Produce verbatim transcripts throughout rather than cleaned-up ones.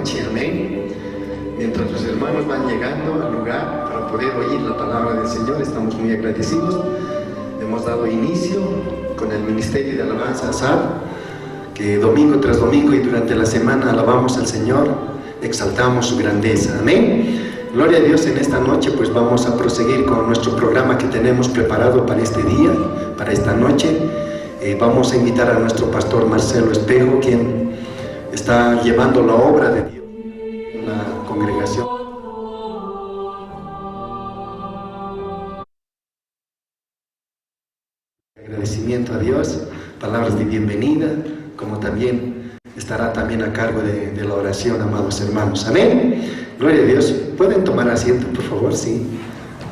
Amén. Mientras los hermanos van llegando al lugar para poder oír la palabra del Señor, estamos muy agradecidos. Hemos dado inicio con el ministerio de alabanza Asaf, que domingo tras domingo y durante la semana alabamos al Señor, exaltamos su grandeza. Amén. Gloria a Dios, en esta noche pues vamos a proseguir con nuestro programa que tenemos preparado para este día, para esta noche. Eh, vamos a invitar a nuestro pastor Marcelo Espejo, quien está llevando la obra de Dios en la congregación. Agradecimiento a Dios, palabras de bienvenida, como también estará también a cargo de, de la oración, amados hermanos. Amén. Gloria a Dios. ¿Pueden tomar asiento, por favor? Sí.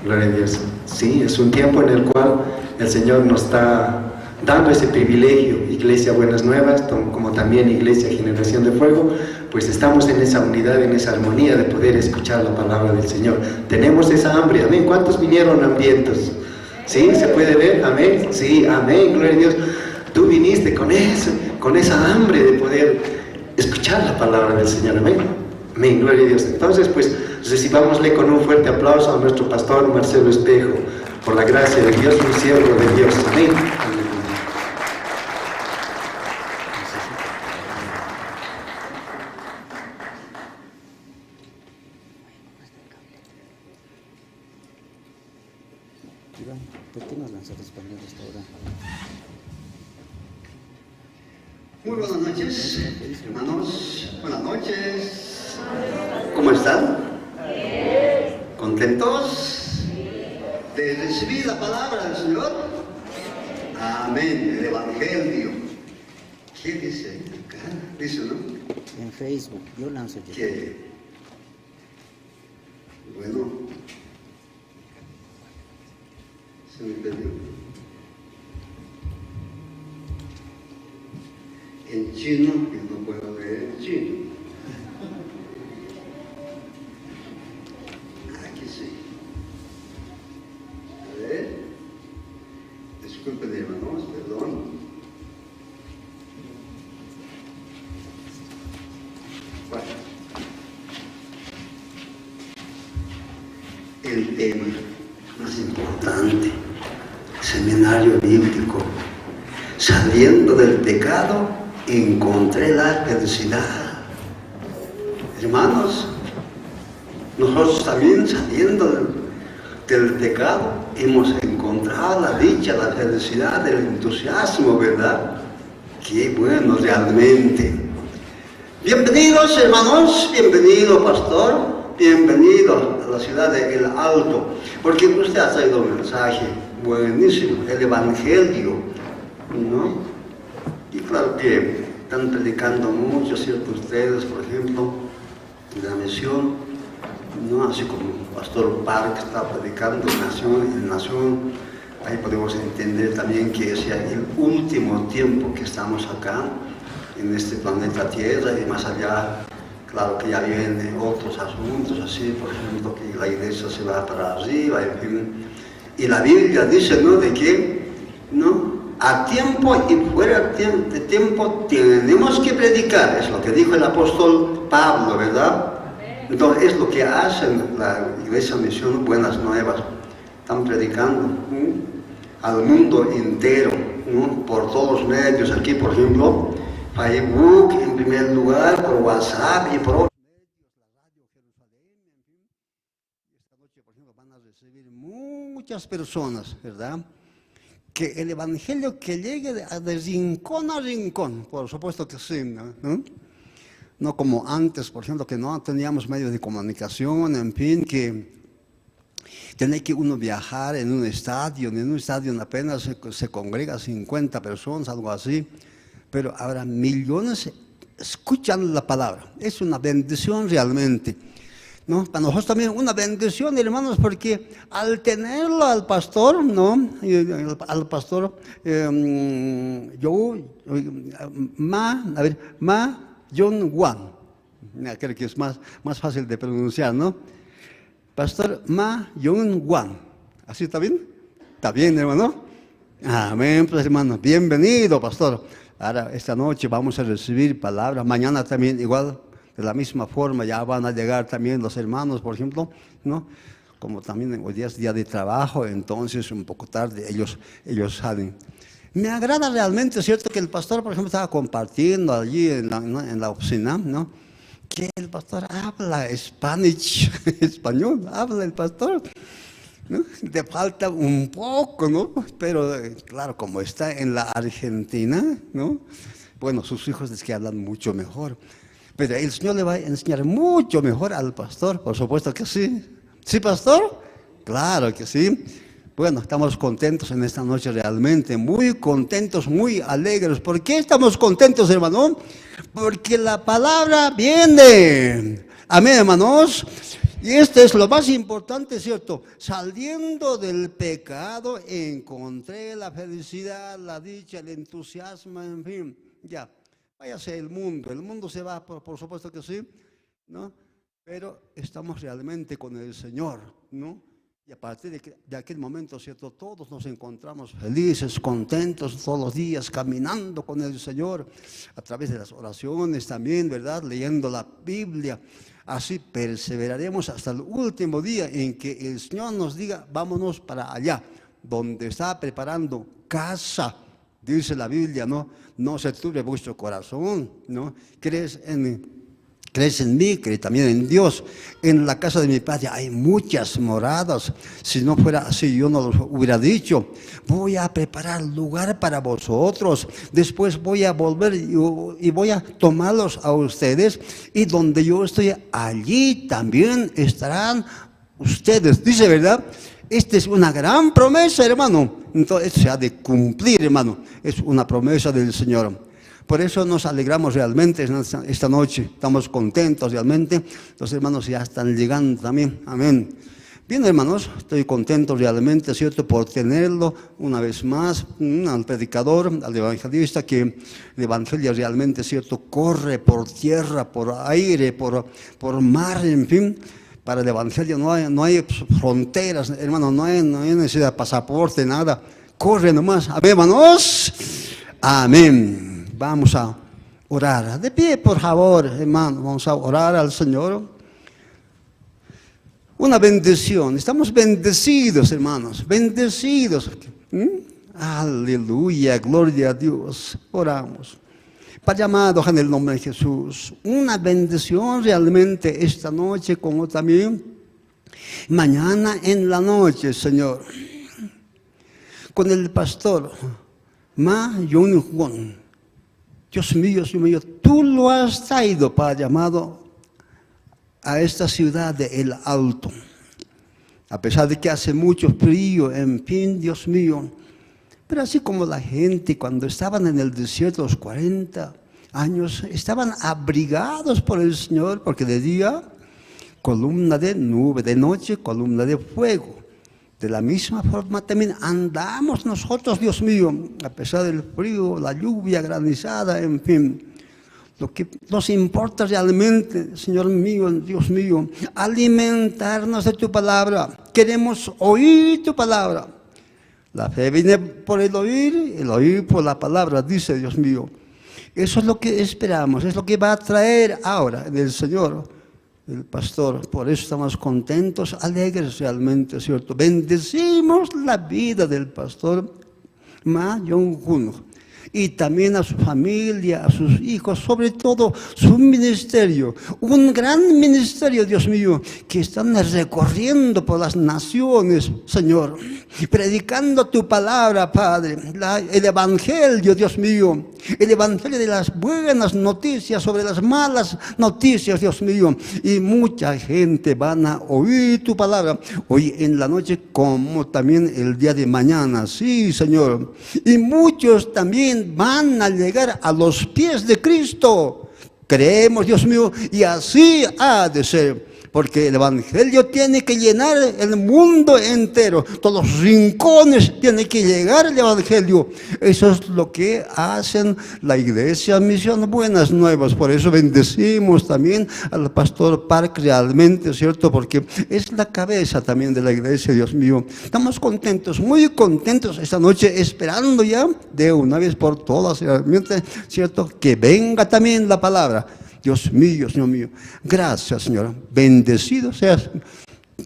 Gloria a Dios. Sí, es un tiempo en el cual el Señor nos está dando ese privilegio, Iglesia Buenas Nuevas, tom-, como también Iglesia Generación de Fuego, pues estamos en esa unidad, en esa armonía de poder escuchar la palabra del Señor. Tenemos esa hambre, amén. ¿Cuántos vinieron hambrientos? ¿Sí? ¿Se puede ver? Amén. Sí, amén. Gloria a Dios. Tú viniste con eso, con esa hambre de poder escuchar la palabra del Señor. Amén. Amén. Gloria a Dios. Entonces, pues, recibámosle con un fuerte aplauso a nuestro pastor Marcelo Espejo, por la gracia de Dios, un siervo de Dios. Amén. Amén. Iván, ¿por qué no lanzas español hasta ahora? Muy buenas noches, hermanos. Buenas noches. ¿Cómo están? ¿Contentos de recibir la palabra del Señor? Amén. El Evangelio. ¿Qué dice acá? Dice, ¿no? En Facebook, yo lanzo yo. Que, bueno, se me perdió. En chino, yo no puedo leer en chino. Aquí sí. A ver. Disculpen, hermanos, perdón. Bueno. El tema más importante, seminario bíblico, saliendo del pecado, encontré la felicidad. Hermanos, nosotros también saliendo del, del pecado hemos encontrado la dicha, la felicidad, el entusiasmo, ¿verdad? Qué bueno realmente. Bienvenidos, hermanos, bienvenido, pastor, bienvenido a la ciudad de El Alto, porque usted ha traído un mensaje buenísimo, el evangelio, ¿no? Y claro que están predicando mucho, ¿cierto? Ustedes, por ejemplo, en la misión, ¿no? Así como pastor Park está predicando en nación en nación, ahí podemos entender también que es ya el último tiempo que estamos acá, en este planeta Tierra, y más allá, claro que ya vienen otros asuntos, así, por ejemplo, que la iglesia se va para arriba, en fin. Y la Biblia dice, ¿no? De que, ¿no? A tiempo y fuera tiemp-, de tiempo tenemos que predicar, es lo que dijo el apóstol Pablo, ¿verdad? Entonces, es lo que hacen la Iglesia Misión Buenas Nuevas. Están predicando, ¿m? Al mundo entero, ¿no? Por todos los medios, aquí, por ejemplo, Facebook, en primer lugar, por WhatsApp y por otros medios, la radio Jerusalén, en fin. Y esta noche, por ejemplo, van a recibir muchas personas, ¿verdad? Que el evangelio que llegue de, de rincón a rincón, por supuesto que sí, ¿no? ¿No? No como antes, por ejemplo, que no teníamos medios de comunicación, en fin, que tenía que uno viajar en un estadio, en un estadio apenas se, se congrega cincuenta personas, algo así, pero ahora millones escuchan la palabra. Es una bendición realmente. ¿No? Para nosotros también una bendición, hermanos, porque al tenerlo al pastor, ¿no? Y al, al pastor, em, yo, eh, Ma, a ver, Ma Yun Wan. Ya, creo que es más, más fácil de pronunciar, ¿no? Pastor Ma Yun Wan. ¿Así está bien? ¿Está bien, hermano? Amén, pues, hermano. Bienvenido, pastor. Ahora, esta noche vamos a recibir palabras. Mañana también igual. De la misma forma, ya van a llegar también los hermanos, por ejemplo, ¿no? Como también hoy día es día de trabajo, entonces un poco tarde ellos, ellos salen. Me agrada realmente, ¿cierto? Que el pastor, por ejemplo, estaba compartiendo allí en la, ¿no? en la oficina, ¿no? Que el pastor habla Spanish, español, habla el pastor, ¿no? Le falta un poco, ¿no? Pero, eh, claro, como está en la Argentina, ¿no? Bueno, sus hijos es que hablan mucho mejor. Pero el Señor le va a enseñar mucho mejor al pastor, por supuesto que sí. ¿Sí, pastor? Claro que sí. Bueno, estamos contentos en esta noche realmente, muy contentos, muy alegres. ¿Por qué estamos contentos, hermano? Porque la palabra viene. Amén, hermanos. Y esto es lo más importante, ¿cierto? Saliendo del pecado, encontré la felicidad, la dicha, el entusiasmo, en fin. Ya, váyase el mundo. El mundo se va, por, por supuesto que sí, ¿no? Pero estamos realmente con el Señor, ¿no? Y a partir de, que- de aquel momento, ¿cierto? Todos nos encontramos felices, contentos todos los días, caminando con el Señor a través de las oraciones también, ¿verdad? Leyendo la Biblia. Así perseveraremos hasta el último día en que el Señor nos diga, vámonos para allá, donde está preparando casa. Dice la Biblia, ¿no? No se turbe vuestro corazón, ¿no? ¿Crees en, crees en mí, cree también en Dios? En la casa de mi padre hay muchas moradas. Si no fuera así, yo no los hubiera dicho. Voy a preparar lugar para vosotros. Después voy a volver y, y voy a tomarlos a ustedes. Y donde yo estoy, allí también estarán ustedes, dice, ¿verdad? Esta es una gran promesa, hermano. Entonces, esto se ha de cumplir, hermano. Es una promesa del Señor. Por eso nos alegramos realmente esta esta noche. Estamos contentos realmente. Los hermanos ya están llegando también. Amén. Bien, hermanos, estoy contento realmente, ¿cierto? Por tenerlo una vez más, mm, al predicador, al evangelista, que el evangelio realmente, ¿cierto? Corre por tierra, por aire, por, por mar, en fin. Para el evangelio no hay, no hay fronteras, hermano, no hay, no hay necesidad de pasaporte, nada. Corre nomás. Amén, hermanos. Amén. Vamos a orar. De pie, por favor, hermano. Vamos a orar al Señor. Una bendición. Estamos bendecidos, hermanos. Bendecidos. ¿Mm? Aleluya, gloria a Dios. Oramos. Padre amado, en el nombre de Jesús, una bendición realmente esta noche, como también mañana en la noche, Señor, con el pastor Ma Yun Won. Dios mío, Dios mío, tú lo has traído, Padre amado, a esta ciudad de El Alto. A pesar de que hace mucho frío, en fin, Dios mío. Pero así como la gente cuando estaban en el desierto los cuarenta años, estaban abrigados por el Señor, porque de día columna de nube, de noche columna de fuego. De la misma forma también andamos nosotros, Dios mío, a pesar del frío, la lluvia, granizada, en fin. Lo que nos importa realmente, Señor mío, Dios mío, alimentarnos de tu palabra. Queremos oír tu palabra. La fe viene por el oír, el oír por la palabra, dice, Dios mío. Eso es lo que esperamos, es lo que va a traer ahora en el Señor, el pastor. Por eso estamos contentos, alegres realmente, ¿cierto? Bendecimos la vida del pastor Ma Yong Hun y también a su familia, a sus hijos, sobre todo su ministerio, un gran ministerio, Dios mío, que están recorriendo por las naciones, Señor, predicando tu palabra, Padre, la- el evangelio, Dios mío, el evangelio de las buenas noticias sobre las malas noticias, Dios mío, y mucha gente van a oír tu palabra hoy en la noche como también el día de mañana, sí, Señor. Y muchos también van a llegar a los pies de Cristo. Creemos, Dios mío, y así ha de ser. Porque el evangelio tiene que llenar el mundo entero. Todos los rincones tiene que llegar el evangelio. Eso es lo que hacen la iglesia Misión Buenas Nuevas. Por eso bendecimos también al pastor Park realmente, ¿cierto? Porque es la cabeza también de la iglesia, Dios mío. Estamos contentos, muy contentos esta noche, esperando ya de una vez por todas, realmente, ¿cierto? Que venga también la palabra. Dios mío, Señor mío. Gracias, Señor. Bendecido seas,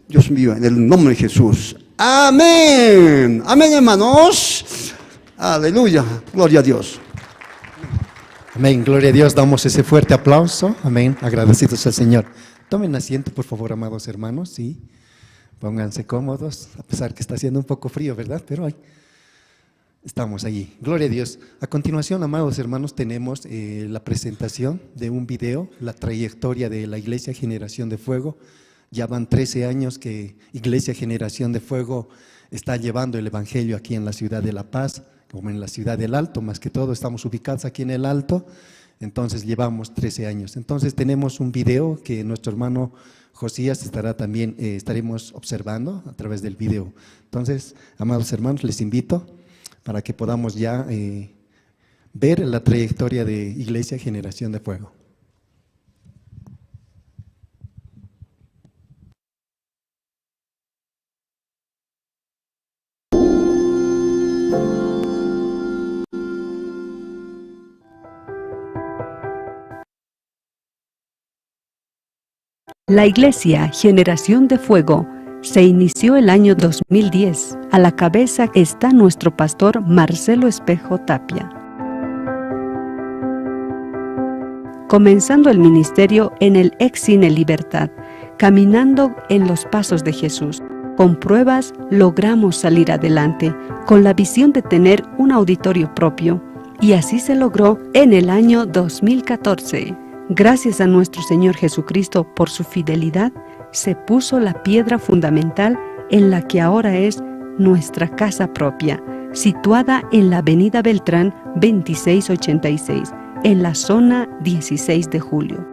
Dios mío, en el nombre de Jesús. Amén. Amén, hermanos. Aleluya. Gloria a Dios. Amén. Gloria a Dios. Damos ese fuerte aplauso. Amén. Agradecidos al Señor. Tomen asiento, por favor, amados hermanos. Sí. Pónganse cómodos, a pesar que está haciendo un poco frío, ¿verdad? Pero ahí estamos allí. Gloria a Dios. A continuación, amados hermanos, tenemos, eh, la presentación de un video, la trayectoria de la Iglesia Generación de Fuego. Ya van trece años que Iglesia Generación de Fuego está llevando el evangelio aquí en la ciudad de La Paz, como en la ciudad del Alto, más que todo, estamos ubicados aquí en el Alto, entonces llevamos trece años. Entonces tenemos un video que nuestro hermano Josías estará también, eh, estaremos observando a través del video. Entonces, amados hermanos, les invito para que podamos ya, eh, ver la trayectoria de Iglesia Generación de Fuego. La Iglesia Generación de Fuego se inició el año dos mil diez. A la cabeza está nuestro pastor Marcelo Espejo Tapia. Comenzando el ministerio en el ex Cine Libertad, caminando en los pasos de Jesús, con pruebas logramos salir adelante, con la visión de tener un auditorio propio. Y así se logró en el año dos mil catorce. Gracias a nuestro Señor Jesucristo por su fidelidad, se puso la piedra fundamental en la que ahora es nuestra casa propia, situada en la Avenida Beltrán veintiséis ochenta y seis, en la zona dieciséis de Julio.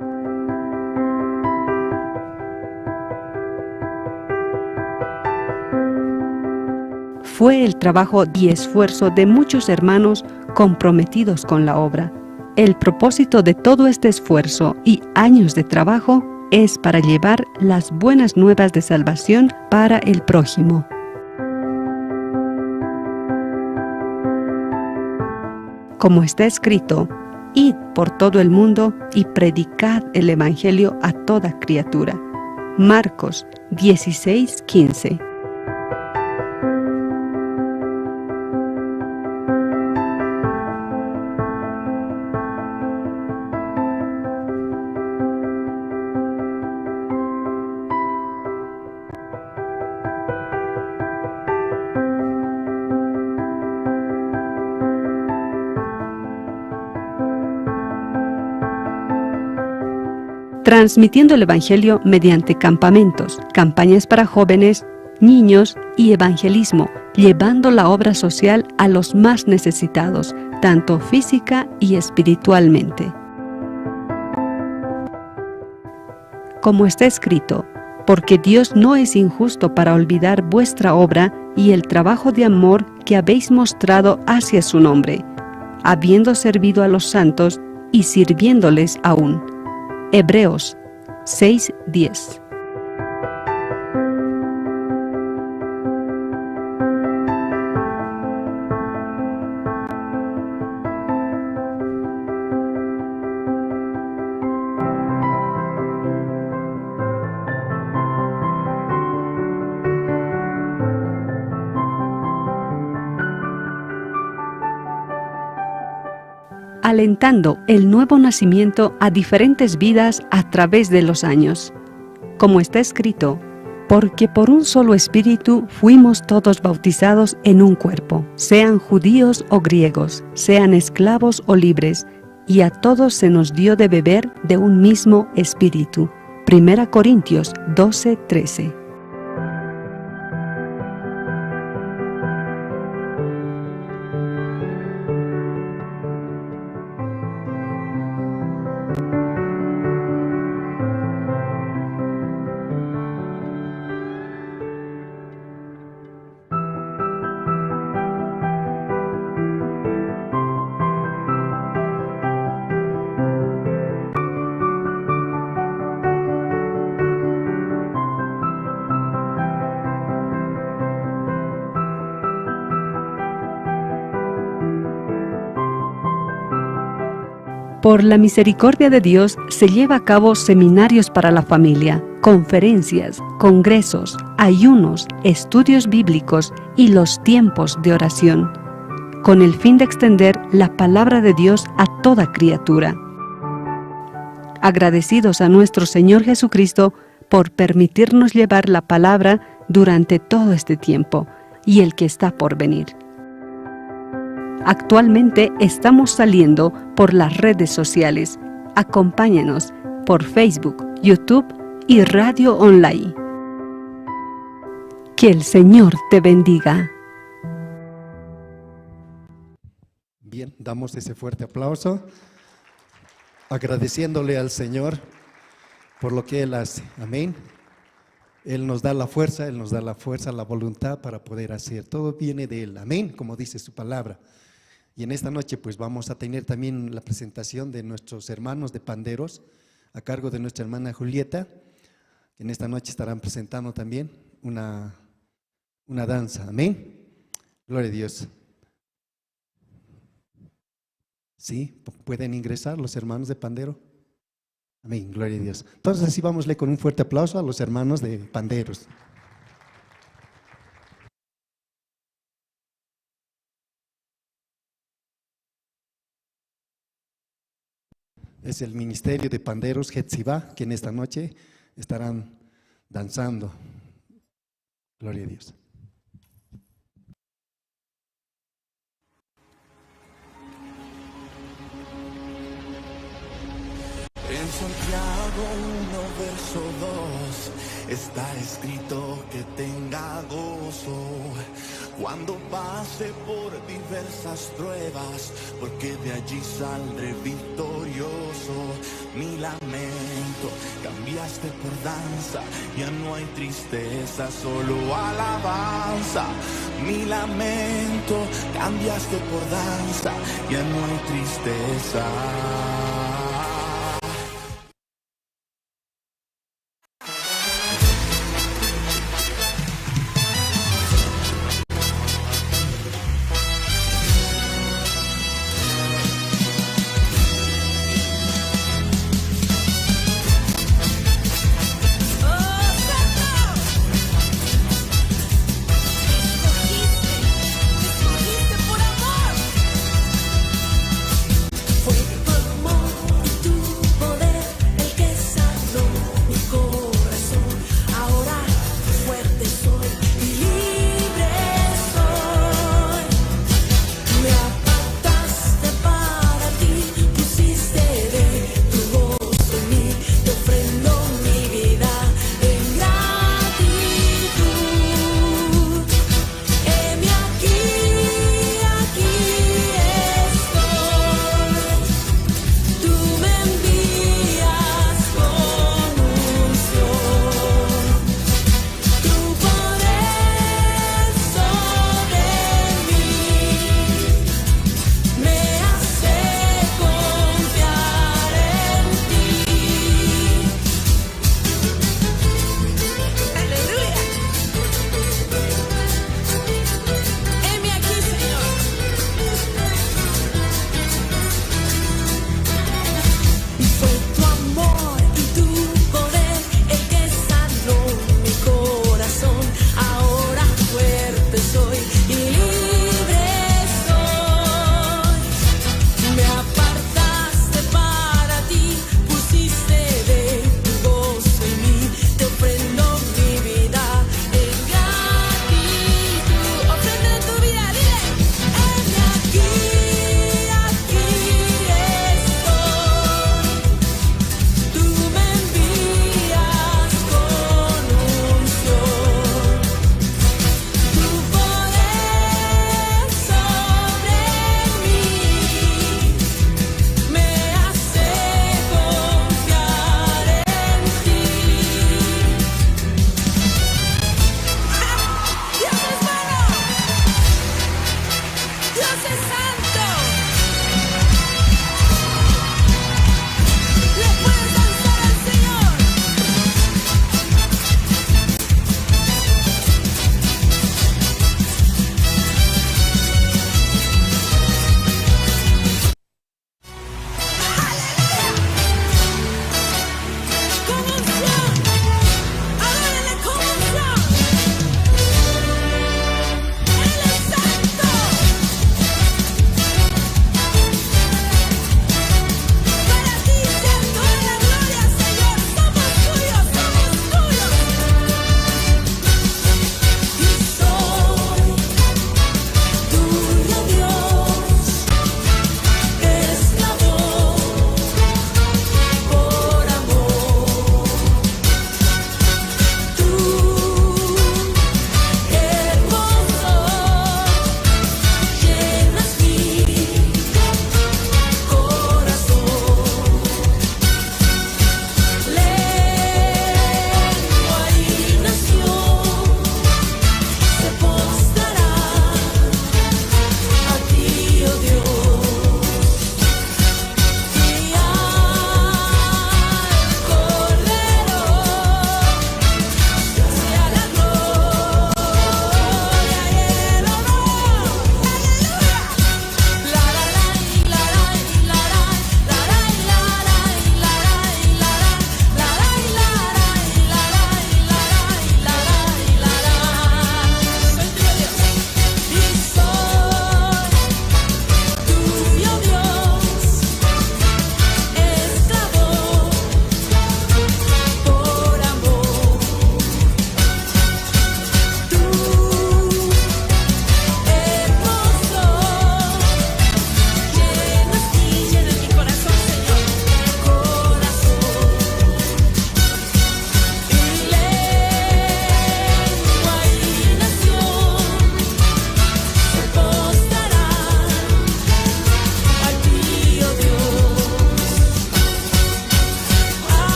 Fue el trabajo y esfuerzo de muchos hermanos comprometidos con la obra. El propósito de todo este esfuerzo y años de trabajo es para llevar las buenas nuevas de salvación para el prójimo. Como está escrito: "Id por todo el mundo y predicad el evangelio a toda criatura". Marcos dieciséis quince. Transmitiendo el evangelio mediante campamentos, campañas para jóvenes, niños y evangelismo, llevando la obra social a los más necesitados, tanto física y espiritualmente. Como está escrito: "Porque Dios no es injusto para olvidar vuestra obra y el trabajo de amor que habéis mostrado hacia su nombre, habiendo servido a los santos y sirviéndoles aún". Hebreos seis diez. Alentando el nuevo nacimiento a diferentes vidas a través de los años. Como está escrito: "Porque por un solo Espíritu fuimos todos bautizados en un cuerpo, sean judíos o griegos, sean esclavos o libres, y a todos se nos dio de beber de un mismo Espíritu". Primera Corintios doce trece. Por la misericordia de Dios se lleva a cabo seminarios para la familia, conferencias, congresos, ayunos, estudios bíblicos y los tiempos de oración, con el fin de extender la palabra de Dios a toda criatura. Agradecidos a nuestro Señor Jesucristo por permitirnos llevar la palabra durante todo este tiempo y el que está por venir. Actualmente estamos saliendo por las redes sociales. Acompáñanos por Facebook, YouTube y Radio Online. Que el Señor te bendiga. Bien, damos ese fuerte aplauso, agradeciéndole al Señor por lo que Él hace. Amén. Él nos da la fuerza, Él nos da la fuerza, la voluntad para poder hacer. Todo viene de Él. Amén, como dice su palabra. Y en esta noche, pues, vamos a tener también la presentación de nuestros hermanos de panderos, a cargo de nuestra hermana Julieta, que en esta noche estarán presentando también una, una danza. Amén. Gloria a Dios. Sí, pu-, pueden ingresar los hermanos de pandero. Amén, gloria a Dios. Entonces, así vámosle con un fuerte aplauso a los hermanos de panderos. Es el ministerio de panderos Jetsiba, que en esta noche estarán danzando. Gloria a Dios. En Santiago uno, verso dos, está escrito que tenga gozo cuando pase por diversas pruebas, porque de allí saldré victorioso. Mi lamento cambiaste por danza, ya no hay tristeza, solo alabanza. Mi lamento cambiaste por danza, ya no hay tristeza. Fue tu amor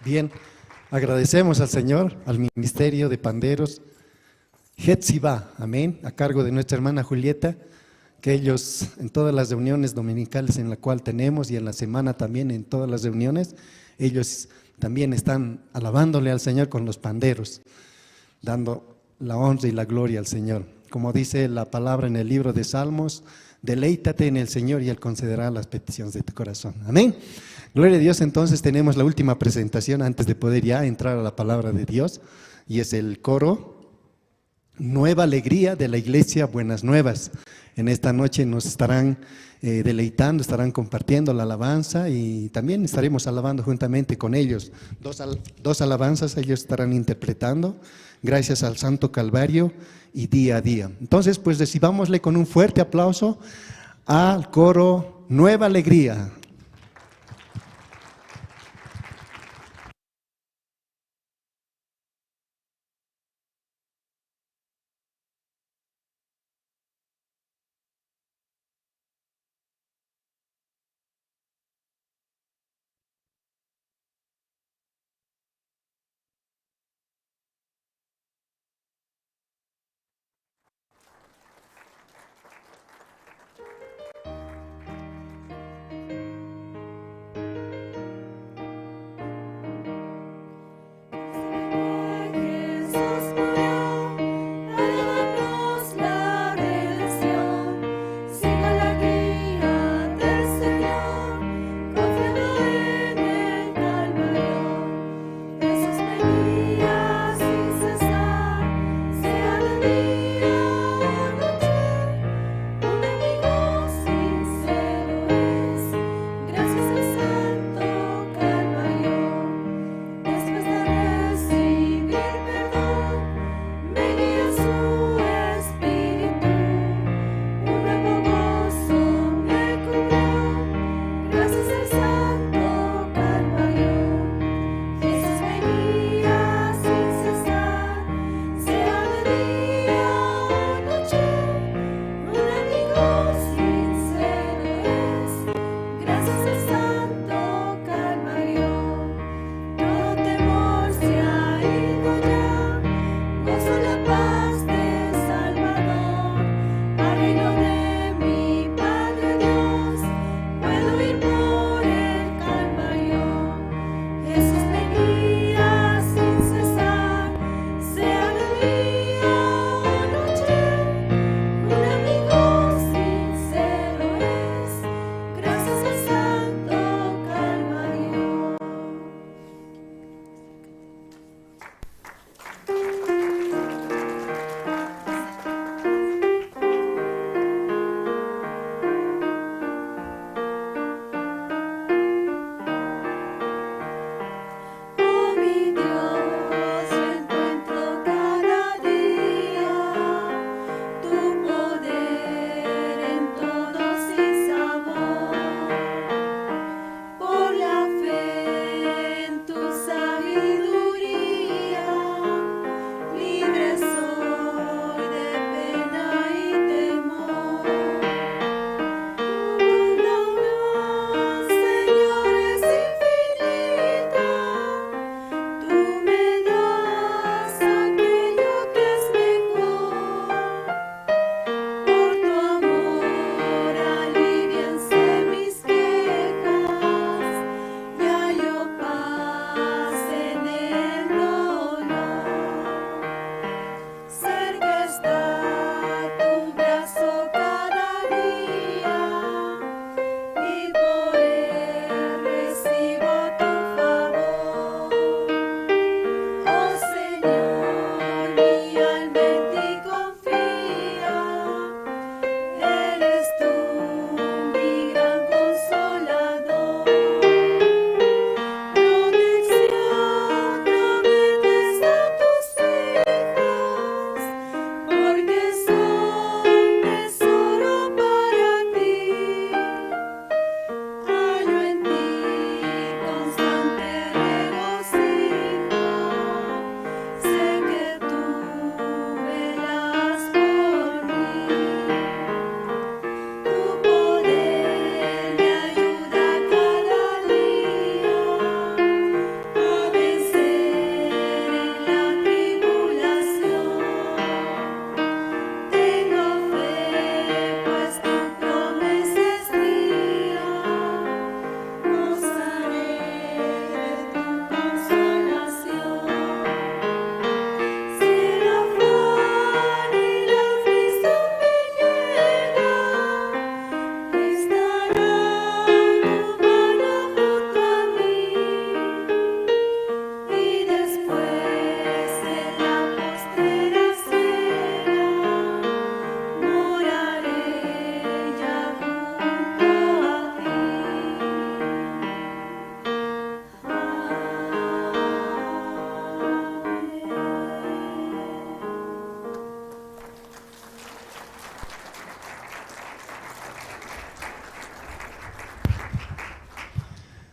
Bien, agradecemos al Señor, al Ministerio de Panderos Jetsiba, amén, a cargo de nuestra hermana Julieta, que ellos en todas las reuniones dominicales en la cual tenemos y en la semana también en todas las reuniones, ellos también están alabándole al Señor con los panderos, dando la honra y la gloria al Señor. Como dice la palabra en el libro de Salmos, deleítate en el Señor y Él concederá las peticiones de tu corazón. Amén. Gloria a Dios, entonces tenemos la última presentación antes de poder ya entrar a la palabra de Dios, y es el coro Nueva Alegría de la Iglesia Buenas Nuevas. En esta noche nos estarán eh, deleitando, estarán compartiendo la alabanza y también estaremos alabando juntamente con ellos. Dos, al- dos alabanzas ellos estarán interpretando, gracias al Santo Calvario y día a día. Entonces, pues recibámosle con un fuerte aplauso al coro Nueva Alegría.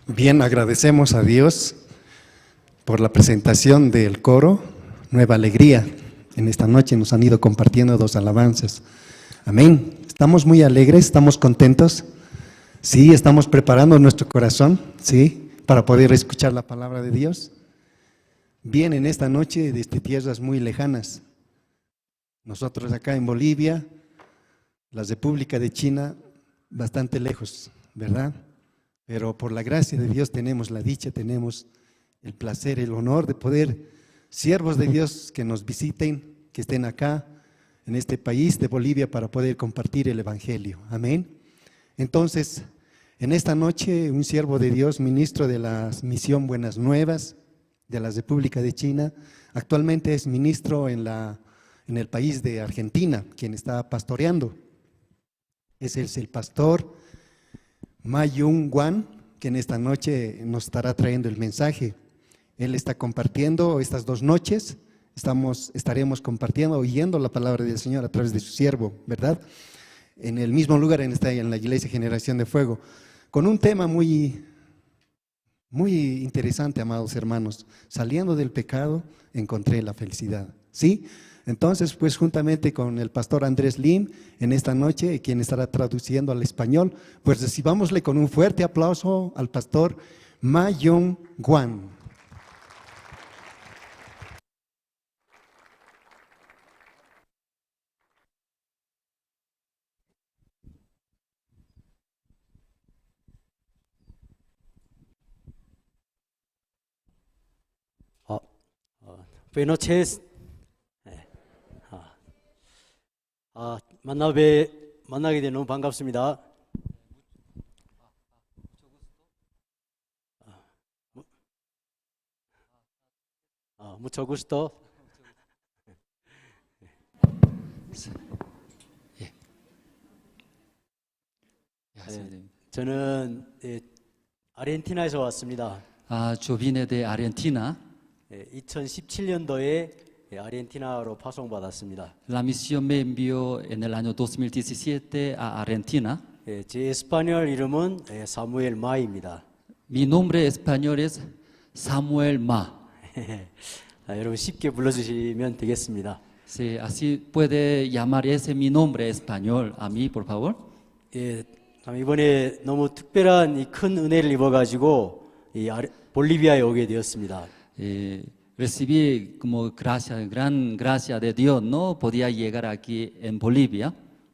Bien, agradecemos a Dios por la presentación del coro Nueva Alegría. En esta noche nos han ido compartiendo dos alabanzas. Amén. Estamos muy alegres, estamos contentos. Sí, estamos preparando nuestro corazón, sí, para poder escuchar la palabra de Dios. Bien, en esta noche desde tierras muy lejanas. Nosotros acá en Bolivia, la República de China, bastante lejos, ¿verdad? Pero por la gracia de Dios tenemos la dicha, tenemos el placer, el honor de poder, siervos de Dios que nos visiten, que estén acá en este país de Bolivia para poder compartir el evangelio. Amén. Entonces, en esta noche, un siervo de Dios, ministro de la misión Buenas Nuevas de la República de China, actualmente es ministro en la, en el país de Argentina, quien está pastoreando. Ese es el pastor Ma Yun Wan, que en esta noche nos estará trayendo el mensaje. Él está compartiendo estas dos noches, estamos, estaremos compartiendo, oyendo la palabra del Señor a través de su siervo, ¿verdad? En el mismo lugar en está en la iglesia Generación de Fuego, con un tema muy, muy interesante, amados hermanos. Saliendo del pecado, encontré la felicidad. ¿Sí? Entonces, pues juntamente con el pastor Andrés Lim, en esta noche, quien estará traduciendo al español, pues recibámosle con un fuerte aplauso al pastor Ma Yun Wan. 어, 어, Buenas noches. 네. 아, 아, 만나게, 만나게 돼 너무 반갑습니다. 아, 아, mucho gusto. 예. 예, 네, 저는, 예, 아르헨티나에서 왔습니다. Ah, yo vine de Argentina. 예, 이천십칠 년도에, 예, 아르헨티나로 파송받았습니다. La misión me envió en el año dos mil diecisiete a Argentina. 예, 제 에스파뇰 이름은, 예, 사무엘 마입니다. Mi nombre español es Samuel Ma. 아, 여러분 쉽게 불러주시면 되겠습니다. Sí, así puede llamar ese mi nombre español a mí, por favor. 예, 참 이번에 너무 특별한 이 큰 은혜를 입어가지고 이 아르-, 볼리비아에 오게 되었습니다. Eh, recibí como gracia, gran gracia de Dios, ¿no? Podía llegar aquí en Bolivia.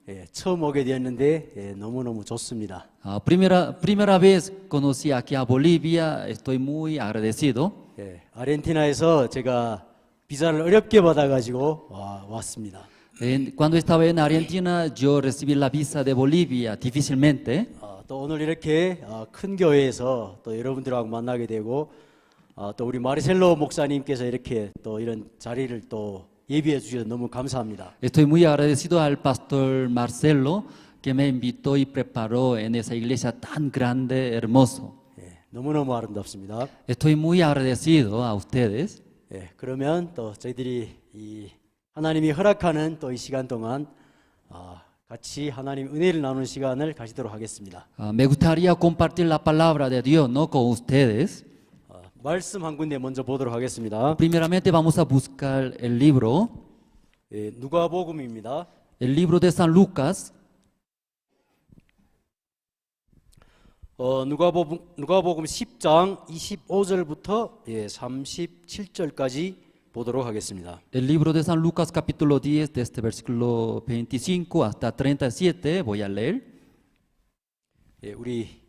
예, 처음 오게 되었는데, 예, 너무너무 좋습니다. Ah, primera, primera vez conocí aquí a Bolivia, estoy muy agradecido. 예, 아르헨티나에서 제가 비자를 어렵게 받아가지고 와, 왔습니다. En- cuando estaba en Argentina, yo recibí la visa de Bolivia difícilmente. 어, 또 오늘 이렇게, 어, 큰 교회에서 또 여러분들하고 만나게 되고, 어, 또 우리 마르셀로 목사님께서 이렇게 또 이런 자리를 또 예비해 주셔서 너무 감사합니다. Estoy muy agradecido al pastor Marcelo que me invitó y preparó en esa iglesia tan grande, hermoso. 예, 너무너무 아름답습니다. Estoy muy agradecido a ustedes. 예, 그러면 또 저희들이 이 하나님이 허락하는 또 이 시간 동안, 아, 같이 하나님 은혜를 나누는 시간을 가지도록 하겠습니다. Ah, me gustaría compartir la palabra de Dios, ¿no? Con ustedes. 아, 말씀 한 군데 먼저 보도록 하겠습니다. Primeramente vamos a buscar el libro, 예, 누가복음입니다. El libro de San Lucas. 어, 누가복음, 누가복음 십 장 이십오 절부터, 예, 삼십칠 절까지 보도록 하겠습니다. El libro de San Lucas, capítulo diez, desde versículo veinticinco hasta treinta y siete, voy a leer. 예, 우리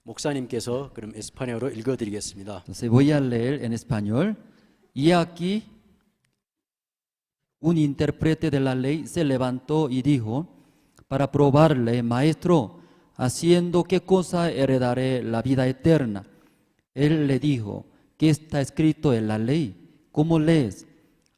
목사님께서 그럼 에스파냐로 읽어드리겠습니다. Entonces voy a leer en español. Y aquí un intérprete de la ley se levantó y dijo, para probarle, Maestro, ¿haciendo qué cosa heredaré la vida eterna? Él le dijo, ¿qué está escrito en la ley? ¿Cómo lees?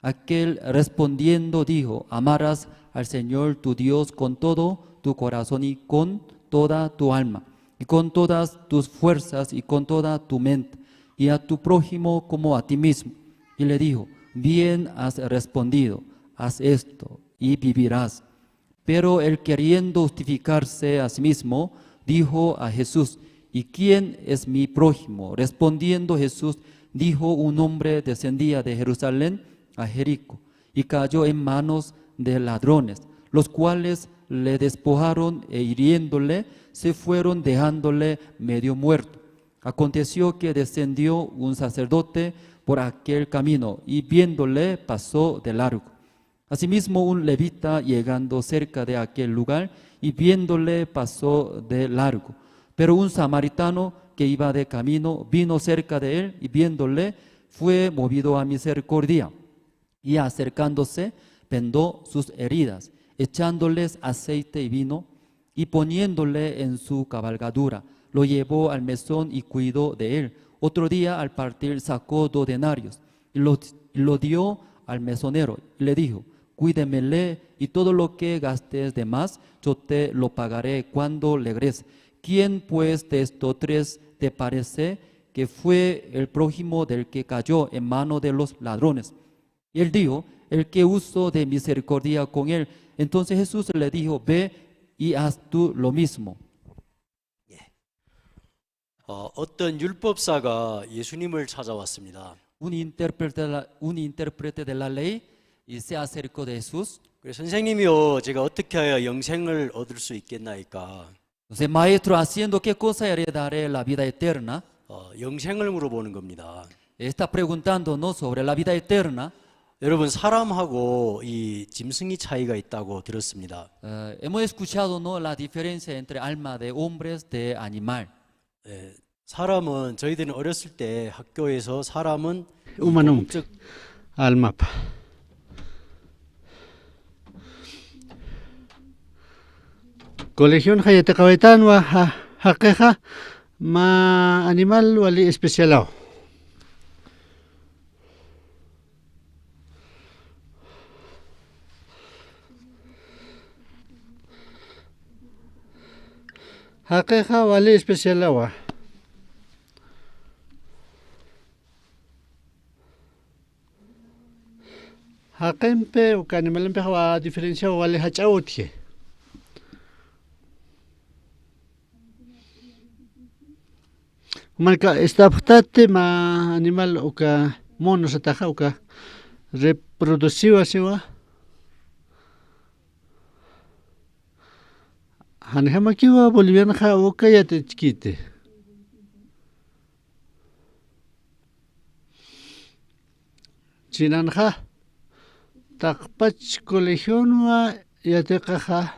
Aquel respondiendo dijo, amarás al Señor tu Dios con todo tu corazón y con toda tu alma, y con todas tus fuerzas y con toda tu mente, y a tu prójimo como a ti mismo. Y le dijo, bien has respondido, haz esto y vivirás. Pero él, queriendo justificarse a sí mismo, dijo a Jesús, ¿Y quién es mi prójimo? Respondiendo Jesús, dijo: Un hombre descendía de Jerusalén a Jericó y cayó en manos de ladrones, los cuales le despojaron e hiriéndole, se fueron dejándole medio muerto. Aconteció que descendió un sacerdote por aquel camino y viéndole pasó de largo. Asimismo, un levita, llegando cerca de aquel lugar y viéndole, pasó de largo. Pero un samaritano que iba de camino vino cerca de él y viéndole, fue movido a misericordia. Y acercándose, vendó sus heridas, echándoles aceite y vino, y poniéndole en su cabalgadura, lo llevó al mesón y cuidó de él. Otro día, al partir, sacó dos denarios y lo, lo dio al mesonero. Y le dijo: "Cuídemele, y todo lo que gastes de más, yo te lo pagaré cuando regrese". ¿Quién, pues, de estos tres te parece que fue el prójimo del que cayó en mano de los ladrones? Y él dijo: "El que usó de misericordia con él". Entonces Jesús le dijo: "Ve y haz tú lo mismo". 예. 어, 어떤 율법사가 예수님을 찾아왔습니다. Un intérprete de la, un intérprete de la ley y se acercó de Jesús. 그래서 "선생님이요, 제가 어떻게 하여 영생을 얻을 수 있겠나이까?" Entonces, "Maestro, ¿haciendo qué cosa heredaré la vida eterna?" 어, 영생을 물어보는 겁니다. Está preguntándonos sobre la vida eterna. 여러분, 사람하고 이 짐승이 차이가 있다고 들었습니다. Eh, hemos escuchado, ¿no?, la diferencia entre alma de hombres, de animal. 예, 사람은, 저희들은 어렸을 때 학교에서 사람은 Umanumpi. Almapa. Colegionxa yatiqawaytanwa, ja-, jaqixa mä animal wali especialaw. Jaqixa wali especialawa. Jaqimpi uka animalimpixa diferenciaw wali jach'aw utji. Jumanaka ist'apxtati mä animal uka mono sataxa uka reproduciwa siwa. Janjamakiwa bolivianxa uka yatichkiti. Chinanxa, taqpach colegionwa yatiqaxa,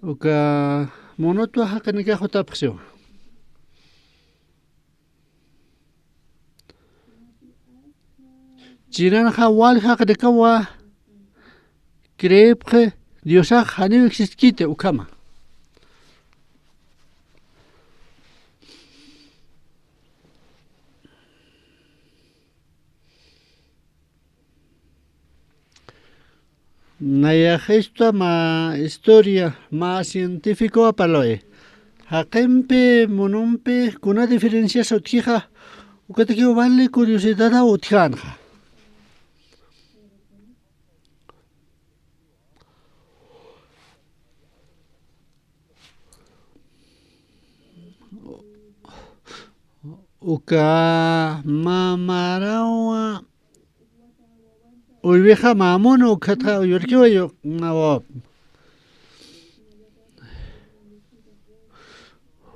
uka monotwa jaqinakax jutapxiwa. Chinanxa wal jaqinakawa creepxi Diosax janiw existkiti ukhama. Nayax esta mä historia, mä científicowa parlawi. Jaqimpi, monumpi, kuna diferencias utjixa, ukatakiw wali curiosidadaw utjänxa. Uka mä marawa uywixa mä mono ukatxa uywirkiwa yu-, mä wawap.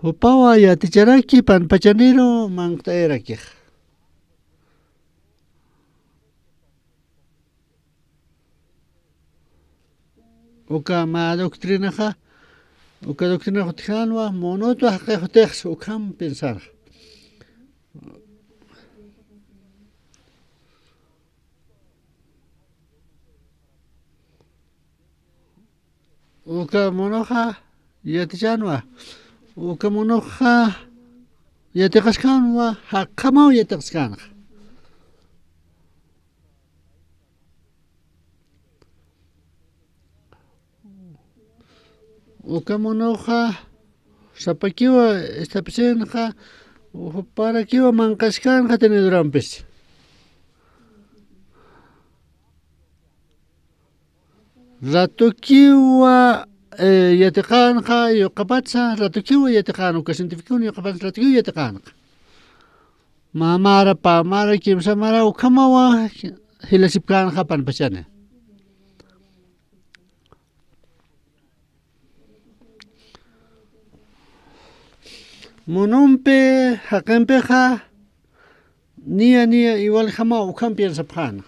Jupawa yaticharaki panpachaniru manq't'ayarakix. Uka mä doctrinaxa, uka doctrinax utjänwa, monotwa jaqix utjix ukham pensar. Uka monoxa yatichänwa, uka monoxa yatiqaskänwa, jaqhamaw yatiqaskänxa. Uka monoxa sapakiwa ist'apisinxa, juparakiwa manq'askänxa tenedurampis. Ratukiwa eh, yatiqänxa, yuqapatsa ratukiw yatiqän, uka científicon yuqapatsa ratukiw yatiqänxa. Mä mara, pä mara, kimsa mara, ukhamawa jilasipkänxa panpachani. Munumpi, jaqimpixa, niya, niya, igualjamaw ukham piensapxäna.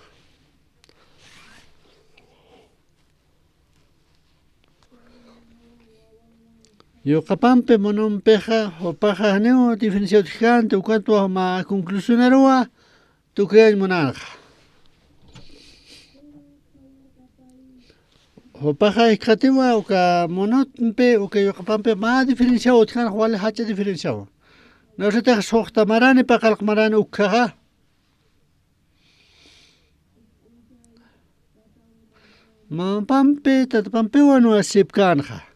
Yuqapampi munumpixa, jupaxa janiw diferencia utjkänti, ukatwa mä conclusionaruwa tukuyañ munänxa. Jupaxa jikxatiwa, uka munumpi, uka yuqapampi mä diferenciaw utjkänxa, wali jach'a diferenciaw. Nawsatix suxta marani, paqallq marani ukhaxa. Mamapampi, tatapampiwa nuwasipkänxa.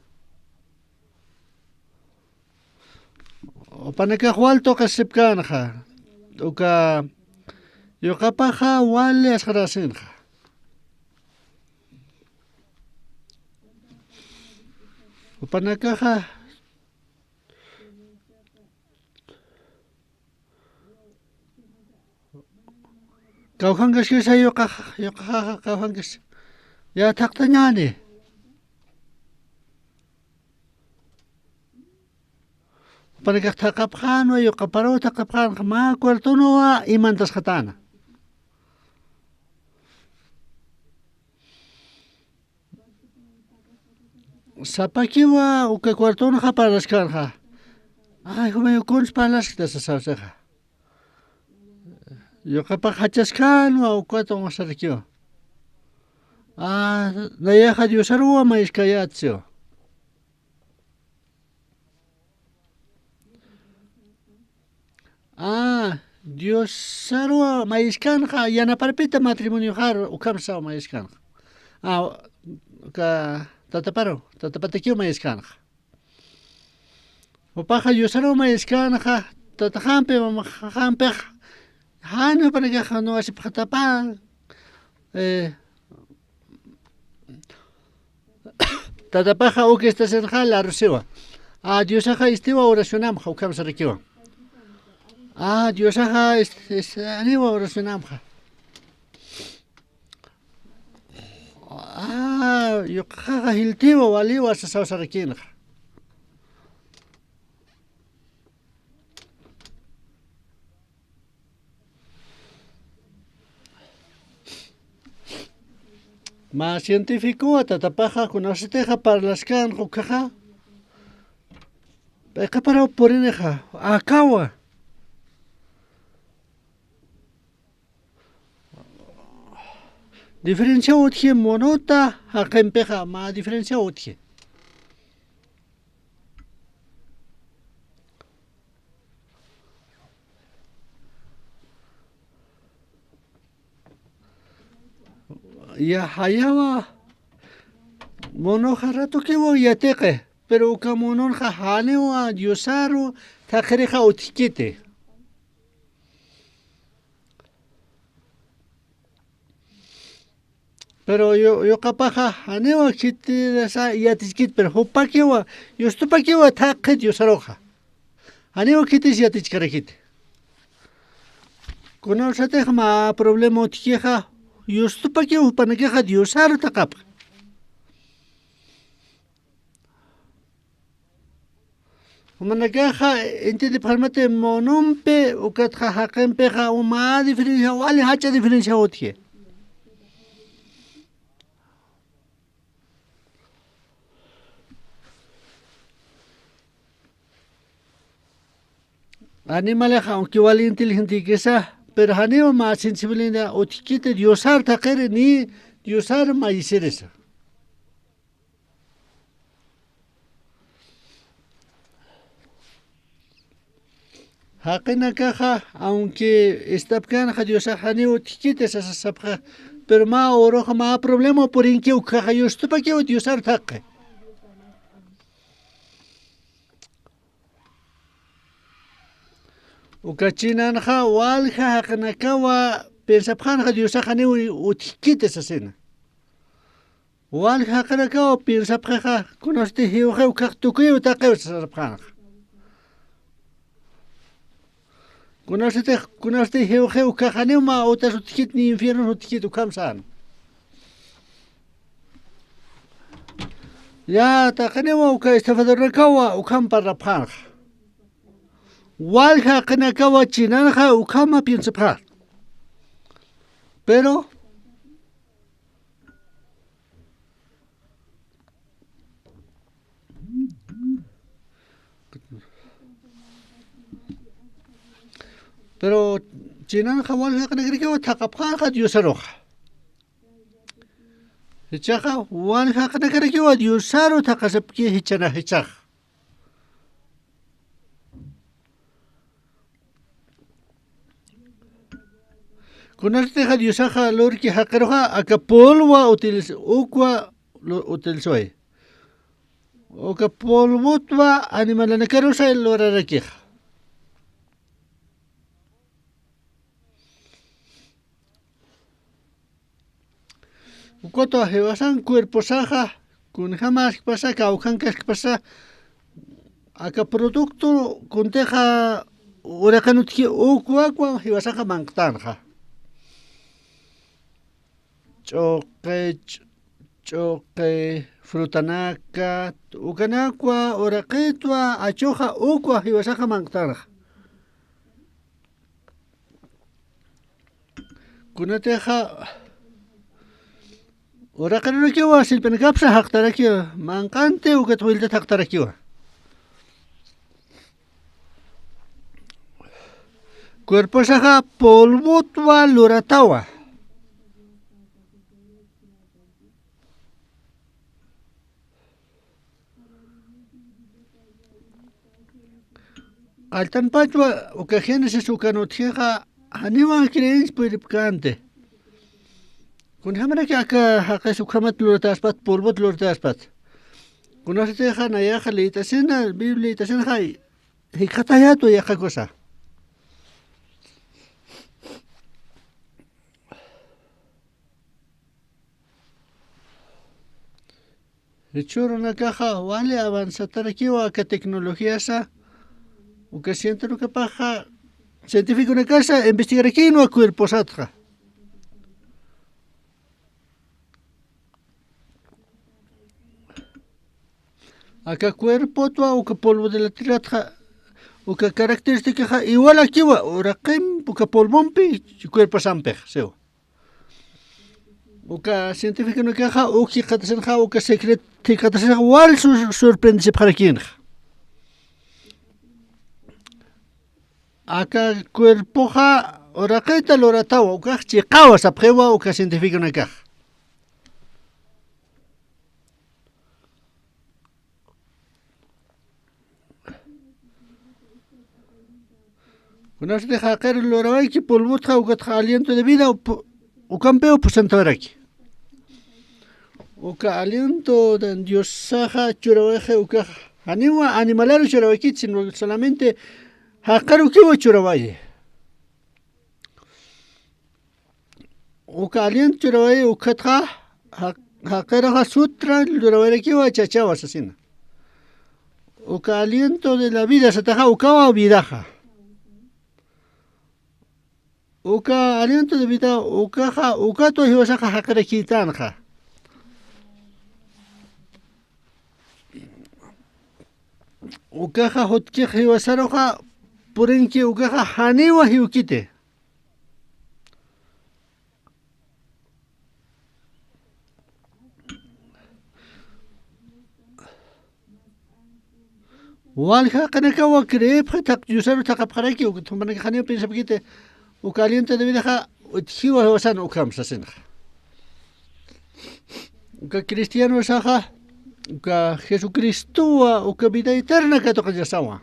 Jupanakax wal tuqisipkänxa. Uka yuqapaxa wali asxarasinxa. Jupanakaxa kawkhankaskisa yuqax, yuqaxaxa kawkhankis. Ya thaqtañäni. Jupanakax thaqapxänwa, yuqaparuw thaqapxänxa, mä cuartonwa imantasxatäna. Sapakiwa uka cuartonxa parlaskänxa. Ay, jumay, ukunsa parlaskta sasawsixa. Yuqapax jachaskänwa, ukat uñjasarakiwa. Ah, nayaxa Diosaruwa mayiskayätsiwa. Ah, Diosaruwa mayiskänxa, yanaparpita matrimonioxar ukham sasaw mayiskänxa. Ah, ka tataparu, tatapatakiw mayiskänxa. Jupaxa Diosaruw mayiskänxa, tataxampi, mamaxampix, jan jupanakax nuwasipxatapä, eh, tatapaxa uk estacionxa larusiwa. Ah, Diosaxa istiwa oracionamxa, ukham sarakiwa. Ah, Diosaxa ist-, ist-, aniwa oracionamxa. Ah, yuqaxaxa jiltiwa, waliwa sasaw sarakïnxa. Mä científicowa tatapaxa kunasatixa parlaskänxa ukkhaxa. P'iqaparaw purinixa, akawa. Diferenciaw utji munota jaqimpixa, mä diferenciaw utji. Ya, jayawa, munuxa ratukiwa yatiqi, pero uka mununxa janiwa Diosaru thaqhirixa utjkiti. Pero yu-, yuqapaxa janiwa khitirasa yatichkit, pero jupakiwa, yustupakiwa thaqhit Diosaruxa. Janiwa khitis yatichkarakit. Kunawsatix mä problema utjkixa, yustupakiw jupanakixa Diosaru thaqhapxi. Jumanakaxa, inti de pharmate munumpi, ukatxa jaqimpixa, uma diferencia, wali jach'a diferencia utji. Animalexa, aunque wali inteligente kisa, pero janiwa mä sensibilidad utjkiti Diosar thaqhiri ni Diosar mayisirisa. Jaqinakaxa, aunque ist'apkänxa Diosax janiw utjkiti sasasapxa, pero mä uruxa mä problema purinki ukkhaxa yustupakiw Diosar thaqhi. Uka chinanxa walja jaqinakawa piensapxänxa Diosax janiw utjkiti sasina. Walja jaqinakaw piensapxixa, kunasti jiwxiw kaq tukuyiw taqiw sarapxanxa. Kunasti, kunasti jiwxiw kaq janiw mä utas utjkit ni infiernos utjkit ukham sän. Ya, taqiniwa uka estafadornakawa ukham parlapxanxa. Walja jaqinakawa chinanxa ukhama piensapxä. Pero, pero chinanxa walja jaqinakarakiwa thaqapxanxa Diosaruxa. Jichhaxa walja jaqinakarakiwa Diosaru thaqasipki jichhana jichhax. Kunatixa Diosaxa lurki jaqiruxa aka polvo utiliz-, ukwa lu-, utilizaway. Uka polvotwa animalanakarusa lurarakixa. Ukatwa jiwasan cuerposaxa, kunjamaskpasa, kawkhankaskpasa, aka producto kuntixa uraqin utji ukwakwa jiwasaxa manqtanxa. Ch'uqi, ch-, ch'uqi, frutanaka, ukanakwa, uraqitwa, achuxa, ukwa jiwasaxa manqtanxa. Kunatixa, uraqirurakiwa, sillp'anakapsa jaqtarakiwa, manqanti ukat wiltat jaqtarakiwa. Cuerposaxa polvotwa luratawa. Qalltanpachwa uka Génesis ukan utjixa, janiwa creencia puripkänti. Kunjamaraki aka jaqis ukhamat luratäspat, polvot luratäspat. Kunasatixa nayaxa liyt'asina, Biblia liyt'asinxa, jikxatayätwa yaqha cosa. Jichhürunakaxa wali avanzatarakiwa aka tecnologiasa, uka cientorukapaxa, cientificonakasa investigarakïnwa cuerposatxa. Aka cuerpotwa uka polvo de la tierratxa, uka característicaxa igualakiwa, uraqimp uka polvompi cuerposampix, siwa. Uka cientificonakaxa uk jikxatasinxa, uka secret jikxatasinxa, wal sur-, sorprendesipxarakïnxa. Aka cuerpoxa uraqita luratawa, ukax chiqawa sapxiwa uka cientificonakax. Kunasatix jaqir lurawayki polvotxa, ukatxa aliento de vida, pu-, ukampiw pusantawaraki. Uka aliento de Diosaxa churawayxi, ukax janiwa animalaru churawaykiti, sino solamente jaqirukiwa churawayi. Uka aliento churawayi ukatxa, ja-, jaqiruxa sutra lurawayrakiwa chachawa sasina. Uka aliento de la vida sataxa ukawa vidaxa. Uka aliento de vida ukaxa, ukatwa jiwasaxa jaqirakïtanxa. Ukaxa jutkix jiwasaruxa purinki, ukaxa janiwa jiwkiti. Walja jaqinakawa creepxi, thaq-, Diosaru thaqapxaraki, uka jumanakax janiw piensapkiti, uka aliento de vidaxa utjiwa jiwasan ukham sasinxa. Uka cristianosaxa, uka Jesucristowa, uka vida eterna katuqañasawa.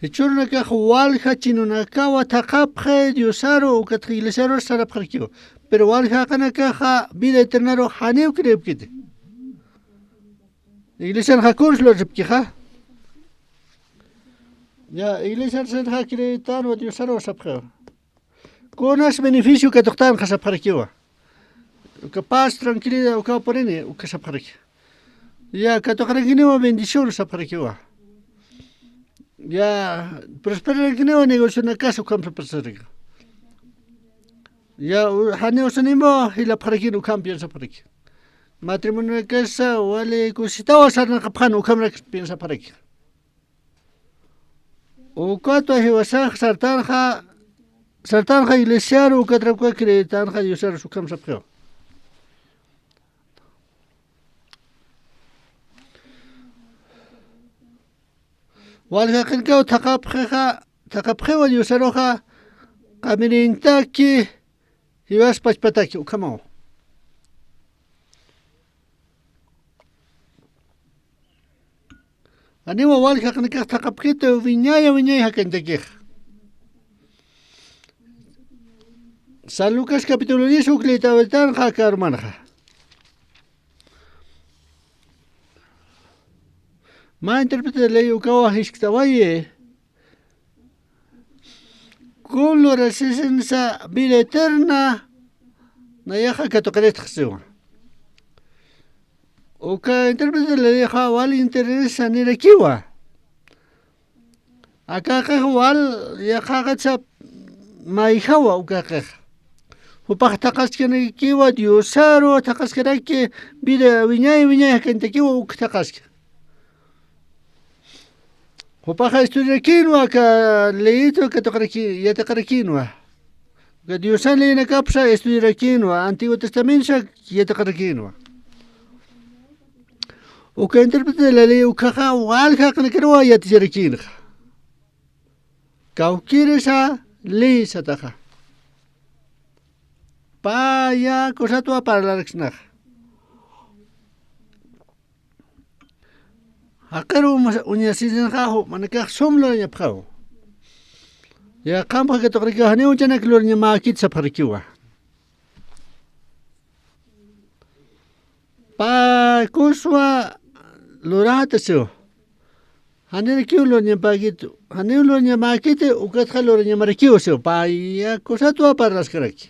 Jichhürunakax walja chinunakawa thaqapxi Diosaru, ukatxa iglesiaru sarapxarakiwa. Pero walja jaqinakaxa vida eternaru janiw creepkiti. Iglesianxa kunsa lurasipkixa. Ya, iglesiar sinxa creetänwa Diosaruw sapxiwa. Kunas beneficio katuqtänxa sapxarakiwa. Uka paz, tranquilidad, uka purini, uka sapxaraki. Ya, katuqarankiniwa bendición sapxarakiwa. Ya, prosperankiniwa negocionakas ukham sapxaraki. Ya, u-, janiw usanimwa jilapxarakini ukham piensapxaraki. Matrimonionakasa wali kusitawa sarnaqapxani ukhamrak piensapxaraki. Ukatwa jiwasax sartanxa, sartanxa iglesiaru, ukatrak uka creetänxa Diosaru ukham sapxiwa. Wal jaqinakaw thaqapxixa, thaqapxiwa Diosaruxa, qamirintaki jiwas pachpataki ukhamaw. Janiwa wal jaqinakax thaqapkiti, wiñaya wiñay jakañtakix. San Lucas capítulo diez uk liyt'awaytanxa aka hermanxa. Mä intérprete de ley ukawa jiskt'awayi. Kun lurasisinsa vida eterna nayaxa katuqiristxa siwa. Uka intérprete de la leyxa wal interés sanirakiwa. Akaqix wal yaqhaqatsa mayjawa ukaqix. Jupax thaqaskanakiwa Diosaru, thaqaskaraki vida wiñay wiñay jakañtakiwa uk thaqaski. Jupaxa estudiarakïnwa aka leyitwa katuqaraki-, yatiqarakïnwa. Aka Diosan leyinakapsa estudiarakïnwa, Antiguo Testamentosa yatiqarakïnwa. Uka intérprete de la ley ukhaxa wal jaqinakaruwa yaticharakïnxa. Kawkïrisa ley sataxa. Paya kusatwa parlaraksnaxa. Jaqiru uñasisinxa jumanakax sum lurañapxaw. Yaqhampxa katuqarakiwa, janiw juchanak lurañamäkit sapxarakiwa. Pä kuswa lurätasiw. Janirakiw lurañapäkitu. Janiw lurañamäkiti, ukatxa lurañamarakiw siw. Paya kusatwa parlaskaraki.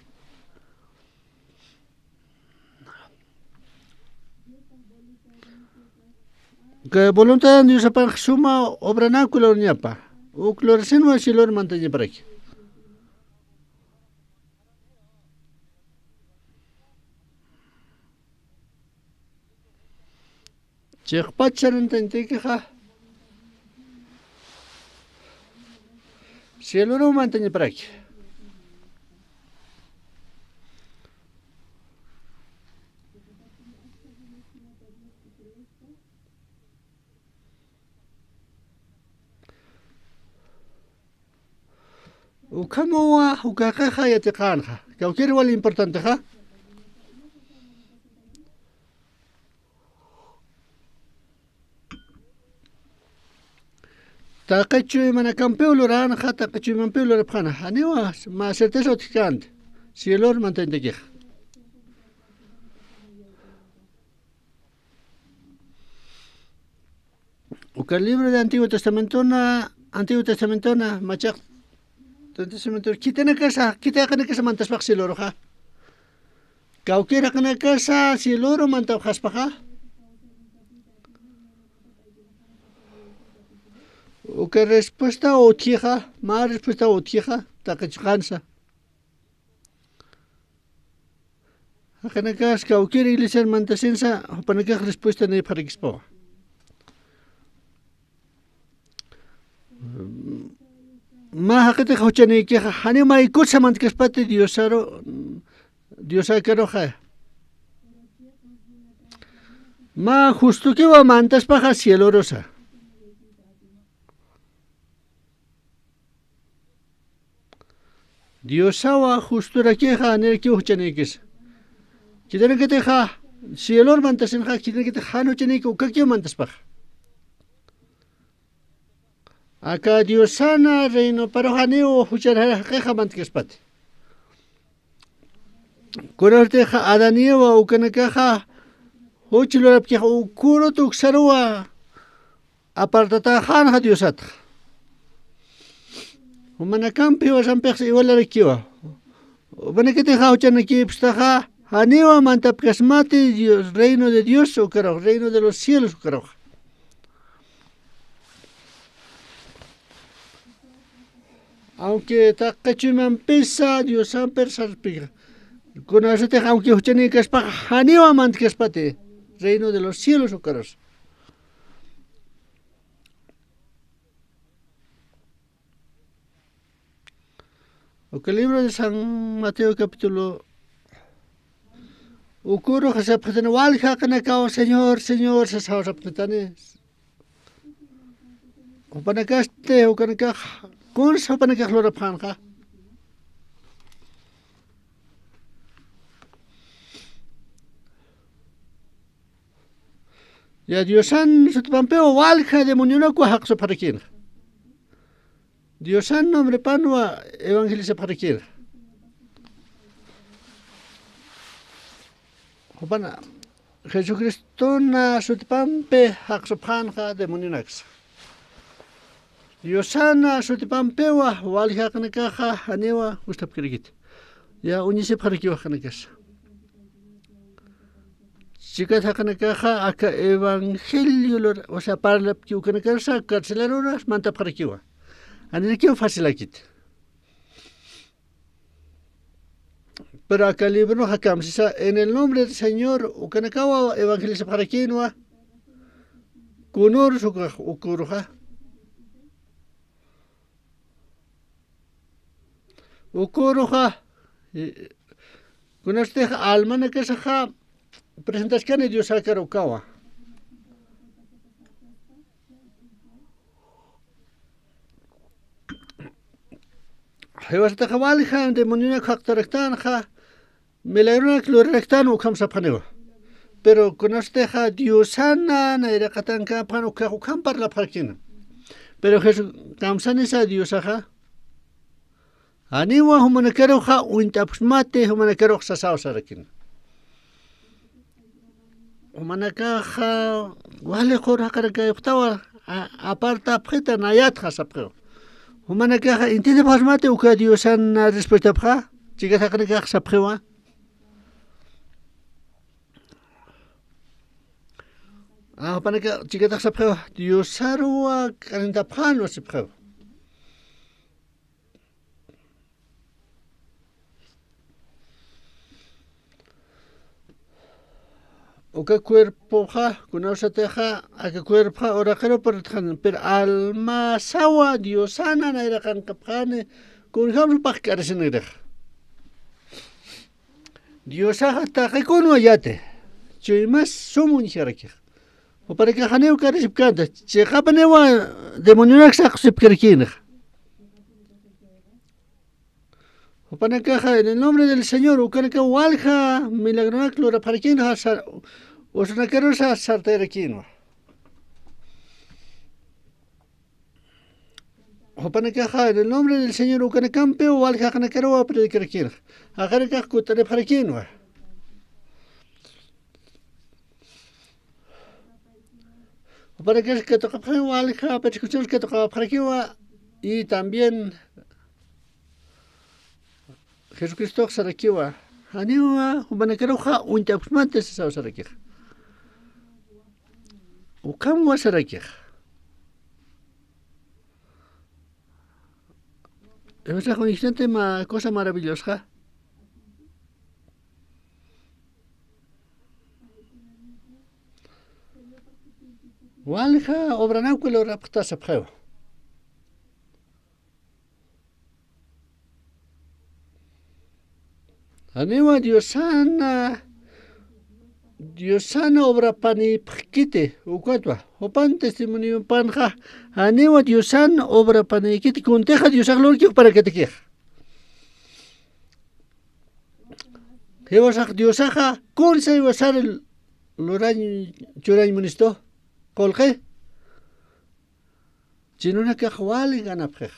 Uka voluntad Diosapanx suma obranakwa lurañapa. Uk lurasinwa cielor mantañaparaki. Chiqpach sarantañatakixa cieloruw mantañaparaki. Ukhamawa ukaqixa yatiqänxa. Kawkïr wal importantexa. Taqi chuymanakampiw luränxa, taqi chuymampiw lurapxäna. Janiwa mä certeza utjkänti. Cielor mantañatakixa. Uka libro de Antiguo Testamentona, Antiguo Testamentona, machaq Antiguo Testamento, khitinakasa, khiti jaqinakasa mantaspax cieloruxa. Kawkïr jaqinakasa cieloru mantapxaspaxa. Uka respuesta utjixa, mä respuesta utjixa, taqi chiqansa. Jaqinakas kawkïr iglesiar mantasinsa, jupanakax respuesta nipxarakispawa. Mä jaqitix juchanïkixa, janiw maykutsa mantkaspati Diosaru, Diosakaruxa. Mä justokiwa mantaspaxa cielorusa. Diosawa justorakixa, janirakiw juchanïkisa. Khitinakatixa cielor mantasinxa, khitinakatix jan juchanïki ukakiw mantaspaxa. Aka Diosana reinoparuxa janiw juchar jaqixa mantkaspati. Kunaptixa Adaniwa ukanakaxa juch lurapkixa ukürut uksaruwa apartatäxänxa Diosatxa. Jumanakampi jiwasampix iwalarakiwa. Jupanakatix juchanakipstaxa, janiwa mantapkasmati Dios, reino de Dios ukarux, reino de los cielos ukarux. Aunque taqi chuymampisa Diosampir sarpixa, kunasatix aunque juchanïkaspaxa, janiwa mantkaspati reino de los cielos ukarus. Uka libro de San Mateo capítulo ukuru sapxitani, walja jaqinakaw Señor, Señor sasaw sapxitani. Jupanakasti, ukanakax, kunsa jupanakax lurapxänxa. Ya Diosan sutipampiw walja demonionakwa jaqsupxarakïnxa. Diosan nombrepanwa evangelizapxarakïnxa. Jupana Jesucristona sutipampi jaqsupxänxa demonionaksa. Diosana sutipampiwa walja jaqinakaxa janiwa gustapkarakiti. Ya uñisipxarakiwa jaqinakasa. Chikat jaqinakaxa aka evangelio lur-, o sea, parlapki ukanakasa carcelaruras mantapxarakiwa. Janirakiw facilakiti. Pero aka libroxa kamsisa, en el nombre del Señor, ukanakawa evangelizapxarakïnwa, kunürus ukax, ukuruxa. Ukuruxa, eh, kunasatix almanakasaxa presentaskani Diosakar ukawa. Jiwasatix walja demonionak jaqtaraktänxa, milagronak luraraktan ukham sapxaniwa. Pero kunasatix Diosana nayraqatankapxan ukax ukham parlapxarakïna. Pero Jesu-, kamsanisa Diosaxa, janiwa jumanakaruxa uñt'apxsmati, jumanakarux sasaw sarakïna. Jumanakaxa wali qur jaqinakaypxtawa, a-, apartapxita nayatxa sapxiwa. Jumanakaxa entiendepxasmati uka Diosan respuestapxa, chikat jaqinakax sapxiwa. A, jupanaka chikatax sapxiwa, Diosaruwa k'arintapxänwa sapxiwa. Uka cuerpoxa, kunasatixa, aka cuerpoxa uraqiruw purt'xan, pero almasawa Diosana nayraqankapxani, kunjams jupax k'arisinirixa. Diosaxa taqi kunwa yati, chuymas sum uñjarakix. Jupanakax janiw k'arisipkänti, chiqapuniwa demonionak saqsipkarakïnxa. Jupanakaxa, en el nombre del Señor, ukanakaw walja milagronak lurapxarakïnxa, sa-, usunakarusa sartayarakïnwa. Jupanakaxa, en el nombre del Señor, ukanakampiw walja jaqinakaruwa predicarakïnxa. Jaqinakax kutt'anipxarakïnwa. Jupanakax katuqapxarakiwa, walja persecuciones katuqapxarakiwa, y también Jesucristox sarakiwa, janiwa jumanakaruxa uñt'apxsmati sasaw sarakix. Ukhamwa sarakix. Jiwasax uñjsnati mä cosa maravillosaxa. Walja obranakwa lurapxta sapxiwa. Janiwa Diosana, Diosana obrapanïpxkiti, ukatwa, jupan testimoniopanxa, janiwa Diosana obrapanïkiti, kuntixa Diosax lurki jupanakatakix. Jiwasax Diosaxa, kunsa jiwasar lurañ, churañ munistu, qullqi. Chinunakax wali ganapxix.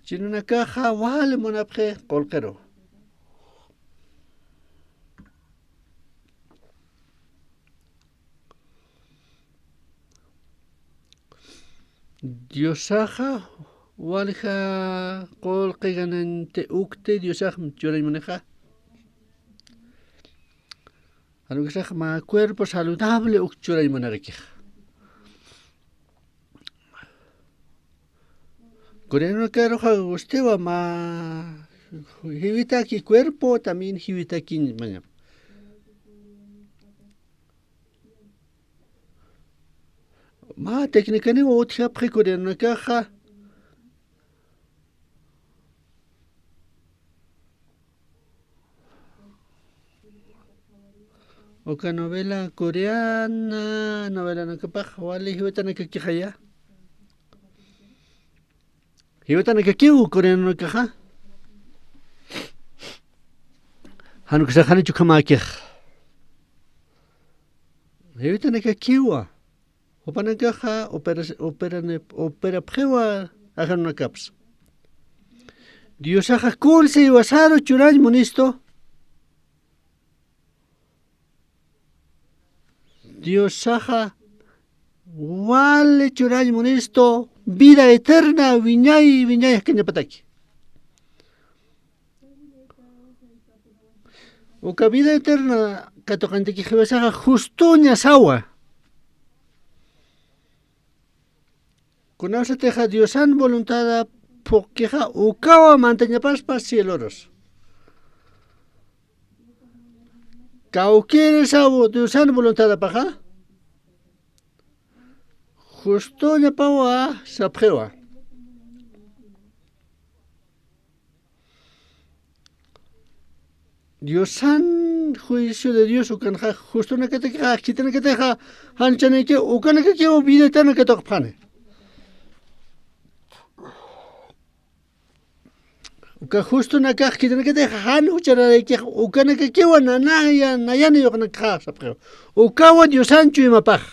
Chinunakaxa wali munapxi qullqiru. Diosaxa walja qullqi ganañti ukti Diosax churañ munixa. Jan ukasax mä cuerpo saludable uk churañ munarakixa. Coreanakaruxa gustiwa mä jiwitaki cuerpo, también jiwitakiñ maña. Mä técnicaniw utjapxi coreanakaxa. Uka novela coreana, novelanakapax wali jiwatanakakixaya. Jiwatanakakiw coreananakaxa. Jan ukasax janicha ukhamäkix. Jiwatanakakiwa. Jupanakaxa opera-, operane-, operapxiwa ajanunakapsa. Diosaxa kunsi jiwasaru churañ munistu. Diosaxa wali churañ munistu vida eterna wiñay, wiñay jakañapataki. Uka vida eterna katuqañataki jiwasaxa justuña sawa. Kunasatixa Diosan voluntada phuqkixa ukawa mantañapaspa cielorus. Kawkïri saw Diosan voluntadapaxa. Justuñapawa sapxiwa. Diosan juicio de Dios ukanxa justunakatakixa, khitinakatakixa, jan chaniki ukanakakiw vida eterna katuqapxani. Uka justunakax khitinakatakixa jan juchararakixa ukanakakiwa nanaya, nayani yuqnakaxa sapxiwa. Ukawa Diosan chuymapax.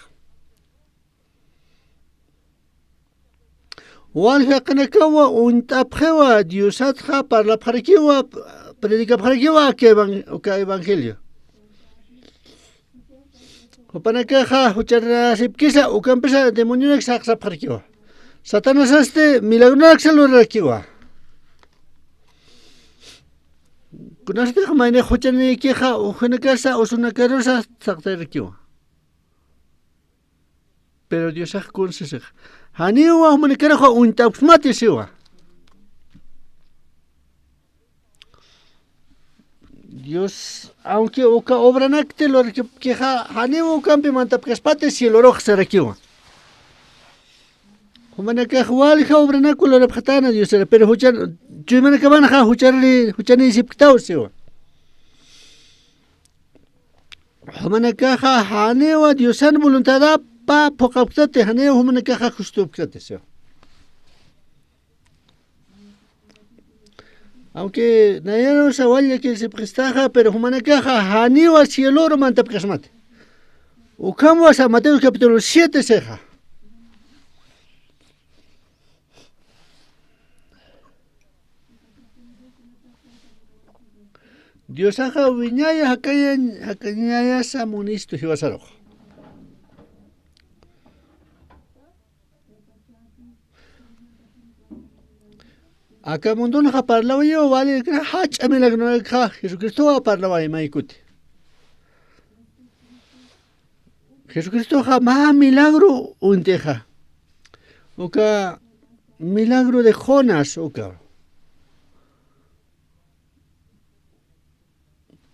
Walja jaqinakawa uñt'apxiwa, Diosatxa parlapxarakiwa, predicapxarakiwa aka evan-, uka evangelio. Jupanakaxa jucharasipkisa, ukampisa demonionak saqsapxarakiwa. Satanasasti milagronak lurarakiwa. Kunasatix mayni juchanïkixa, ujanakasa, usunakarusa saqtarakiwa. Pero Diosax kunsisix. Janiwa jumanakaruxa uñt'apxsmati siwa. Dios, aunque uka obranakti lurkipkixa, janiwa ukampi mantapkaspati cielorux sarakiwa. Jumanakax walja obranakwa lurapxatana Diosara, pero juchan, chuymanakamanxa jucharli, juchanïsipktaw siwa. Jumanakaxa janiwa Diosan voluntadapa phuqapktati, janiwa jumanakaxa justupktati, siwa. Aunque nayarusa wallakisipxistaxa, pero jumanakaxa janiwa cieloru mantapkasmati. Ukhamwa sa Mateo capítulo siete sixa. Diosaxa wiñaya jakaña-, jakañayasa munistu jiwasarux. Aka mundunxa parlawayiwa wali jach'a milagronakxa Jesucristowa parlaway maykuti. Jesucristoxa mä milagro uñt'ixa. Uka milagro de Jonas uka.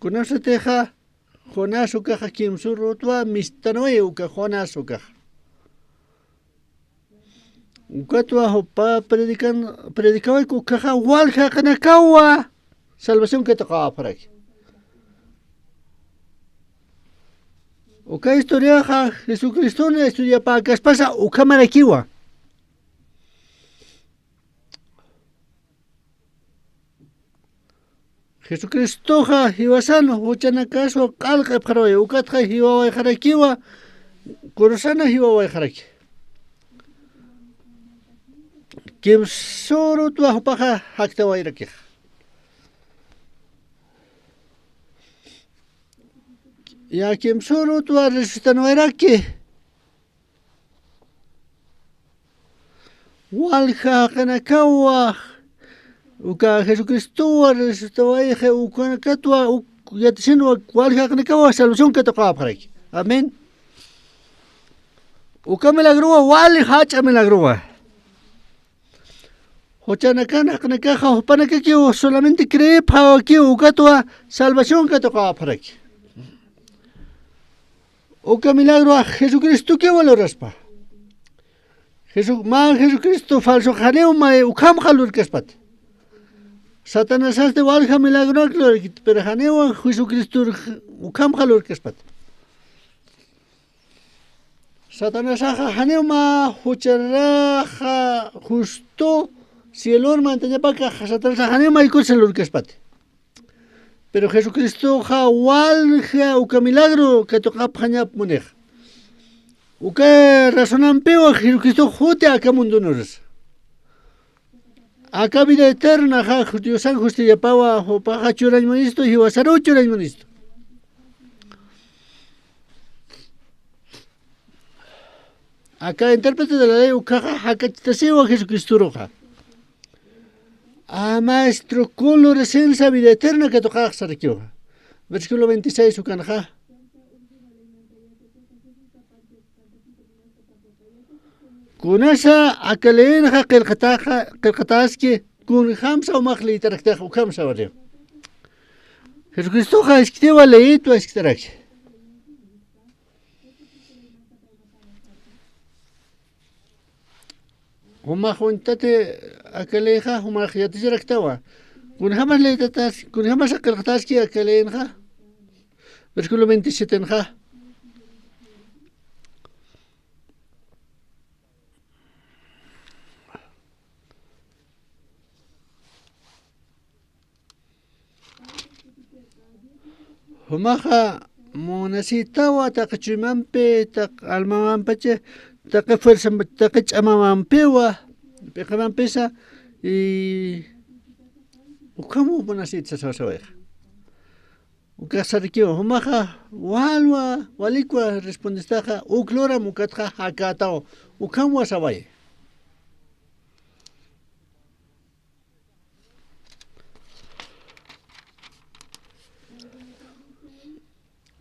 Kunasatixa Jonas ukaxa kimsürutwa mistanway uka Jonas ukaxa. Ukatwa jupa predican, predicawayku ukaxa walja jaqinakawa salvación katuqawapxaraki. Uka historiaxa Jesucristona estudiapäkaspasa ukhamarakiwa. Jesucristoxa jiwasan juchanakaswa q'alq'ipxaraway, ukatxa jiwawayxarakiwa, kurusana jiwawayxaraki. Kimsürutwa jupaxa jaktawayrakixa. Ya kimsürutwa resucitanwayraki. Walja jaqinakawa, uka Jesucristowa resucitawayxi, ukanakatwa, uk-, yatisinwa, walja jaqinakawa salvación katuqäpxaraki. Amén. Uka milagrowa, wali jach'a milagrowa. Juchanakan jaqinakaxa jupanakakiw solamente creepxawakiw, ukatwa salvación katuqäpxaraki. Uka milagrowa Jesucristokiwa luraspa. Jesu-, mä Jesucristo falsox janiw mä ukhamxa lurkaspati. Satanasasti walja milagronak lurkit, pero janiw Jesucristor ukhamxa lurkaspati. Satanasaxa janiw mä jucharaxa justo cielor mantañapakax, Satanasaxa janiw mä ikusa lurkaspati. Pero Jesucristoxa walja uka milagro katuqapxañap munix. Uka razonampiwa Jesucristox juti aka mundunurus. Aka vida eternaxa Diosan justiyapawa, jupaxa churañ munistu, jiwasaruw churañ munistu. Aka intérprete de la ley ukkhaxa jakachitasiwa Jesucristoruxa. A maestro, ¿cómo recensa vida eterna katuqax sarakiwa? Versículo veintiséis ukanxa. Kunasa aka leyinxa qillqataxa, qillqataski, kunjamsa umax leyitaraktax, ukhamsa wariw. Jesucristoxa iskitiwa leyitwa iskitaraki. Jumax uñtati aka leyxa, jumax yaticharaktawa. Kunjamas leyitatas, kunjamas qillqataski aka leyinxa. Versículo veintisiete nxa. Jumaxa munasitawa taqi chuymampi, taqi almamampichi, taqi fuerzam-, taqi ch'amamampiwa, p'iqimampisa, y ukhamu munasita sasaw sawayxa. Ukax sarakiwa, jumaxa walwa, walikwa respondistaxa, uk luram ukatxa jakätaw, ukhamwa saway.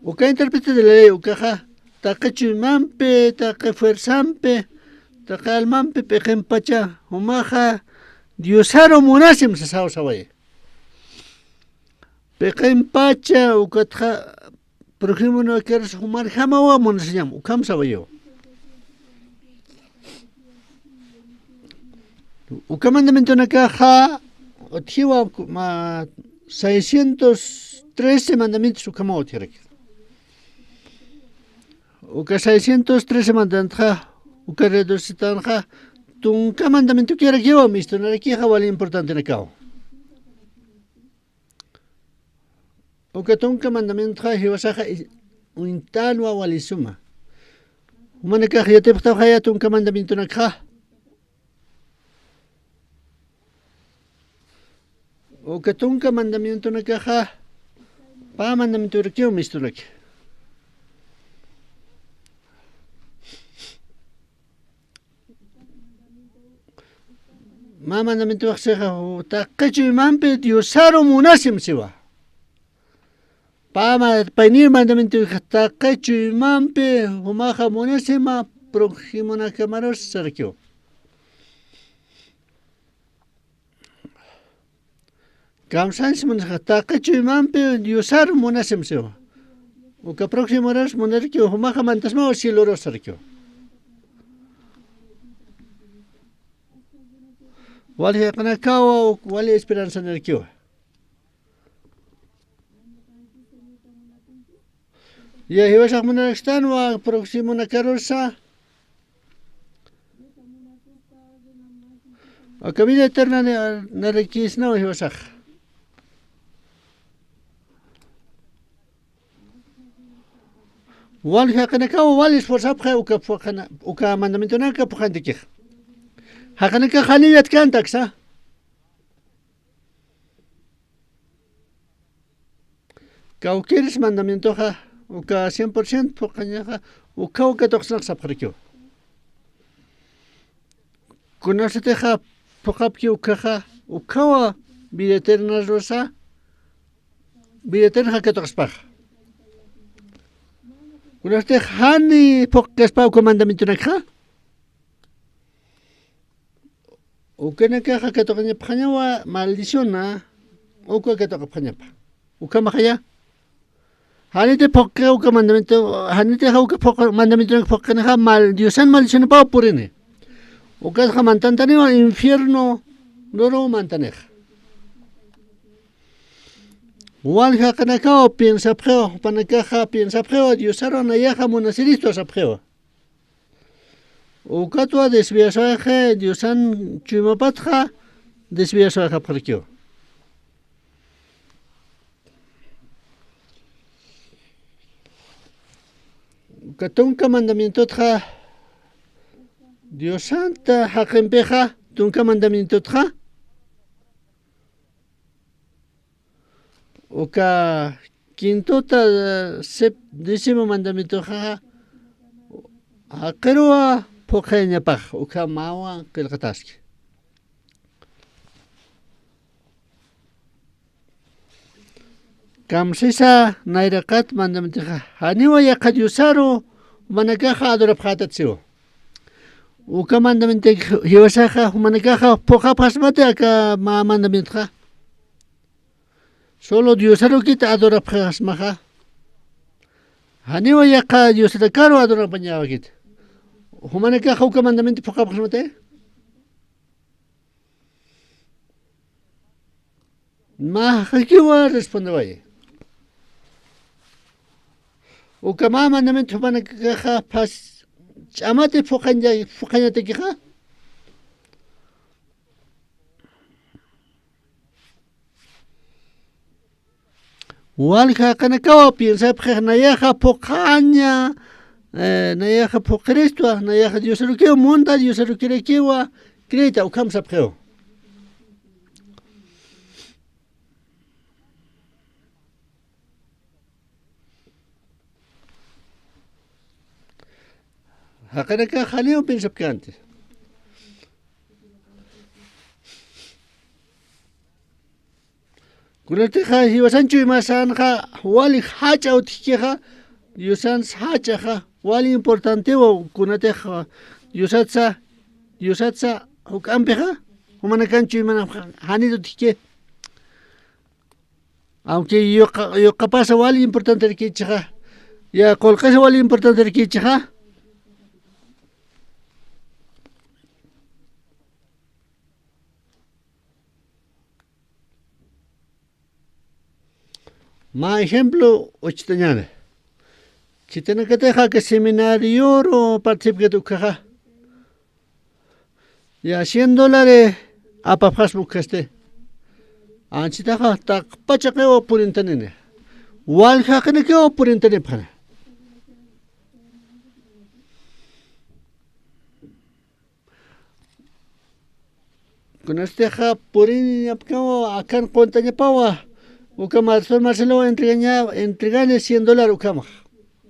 Uka intérprete de la ley ukaxa, taqi chuymampi, taqi fuerzampi, taqi almampi p'iqimpacha, jumaxa Diosaru munasim sasaw saway. P'iqimpacha ukatxa, prójimonakarus jumarjamawa munasiñam, ukham sawayiw. Uka mandamientonakaxa utjiwa, ma, seiscientos trece mandamientos ukhamaw utjiraki. Uka seiscientos trece mandamientoxa, uka reducitanxa, tunka mandamientokirakiwa, mistunarakixa wali importantenakaw. Uka tunka mandamientoxa jiwasaxa i-, uñtanwa wali suma. Jumanakax yatipxtawxaya tunka mandamientonakxa. Uka tunka mandamientonakaxa, pä mandamientorakiw mistunaki. Mä mandamientox sixa, taqi chuymampi Diosaru munasim siwa. Pä ma-, payniw mandamientox taqi chuymampi jumaxa munasima, prójimonakamarus sarakiw. Kamsañs munasxa, taqi chuymampi Diosaru munasim siwa. Uka prójimorus munarakiw, jumaxa mantasmaw cielorus sarakiw. Wali jaqinakawa, uk wali esperanzanarakiwa. Ya, jiwasax munarakistanwa, prójimonakarusa. Aka vida eterna ni-, narakisnawa jiwasax. Wal jaqinakawa wali esforzapxi uka phuqhana-, uka mandamientonaka phuqhantikix. Jaqinakax janiw yatkantaksa. Kawkiris mandamientoxa, uka cien por ciento phuqhañaxa, ukhaw katuqsnax sapxarakiw. Kunasatixa phuqapki ukkhaxa, ukkhawa vida eterna rusa, vida eterna jakatuqaspaxa. Kunasatix jani phuqkaspa uka mandamientonakxa, ukanakaxa katuqañapxañawa maldiciona, uka katuqapxañapa. Ukhamaxaya. Janiti phuqki uka mandamiento, janitixa uka phuq-, mandamientonak phuqkinixa mal, Diosan maldicionapaw purini. Ukatxa mantantaniwa infierno, ruru mantanixa. Wal jaqinakaw piensapxiwa, jupanakaxa piensapxiwa, Diosaru nayaxa munasiristu sapxiwa. Ukatwa desviaswaxi, Diosan chuymapatxa desviaswaxapxarakiwa. Uka tunka mandamientotxa, Diosanta jaqimpixa, tunka mandamientotxa, uka quintota, eh, sep-, décimo mandamientoxa, jaqiruwa phuqhayañapax, ukhamawa qillqataski. Kamsisa nayraqat mandamientoxa, janiwa yaqha Diosaru jumanakaxa adorapxätat siwa. Uka mandamientoki jiwasaxa, jumanakaxa phuqhapxasmati aka mä mandamientoxa. Solo Diosarukit adorapxasmaxa. Janiwa yaqha Diosarakaru adorapañäwakit. Jumanakaxa uka mandamiento phuqhapxasmati. Mä jaqinakawa respondewayi. Uka mä mandamiento jumanakaxa phas ch'amati phuqhaña-, phuqhañatakixa. Wal jaqinakawa piensapxi nayaxa phuqhaña, eh, nayaxa phuqhiristwa, nayaxa Diosarukiwa, munda Diosarukirakiwa, creyta ukham sapxiwa. Jaqinakax janiw piensapkänti. Kunatixa jiwasan chuymasanxa wali jach'a utjkixa, Diosans jach'axa wali importantewa, kunatixa Diosatsa, Diosatsa juk'ampixa, jumanakan chuymanxa janit utjki. Aunque yuqa-, yuqapasa wali importanterkichixa, ya qullqisa wali importanterkichixa. Mä ejemplo uchtañäni. Khitinakatixa aka seminarioru participkati ukkhaxa. Ya, cien dólares apapxaspa ukkhasti. Anchitaxa taqpachaqiw purintanini. Wal jaqinakiw purintanipxani. Kunastixa puriñapkawa, akan quntañapawa, uka Marcelo, Marcelo entregaña, entregani cien dólar ukhamax.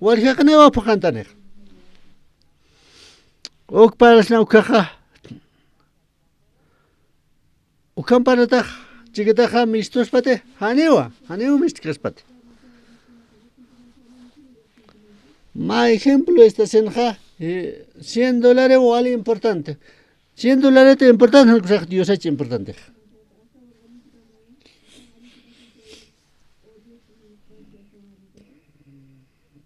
Wal jaqiniwa phuqhantanix. Uk parlasna ukkhaxa. Ukham parlatax, chiquitaxa mistuspati, janiwa, janiwa mistkaspati. Mä ejemplo estasinxa, eh, cien dólares wali importante. Cien dólares importante, no, Diosach importante.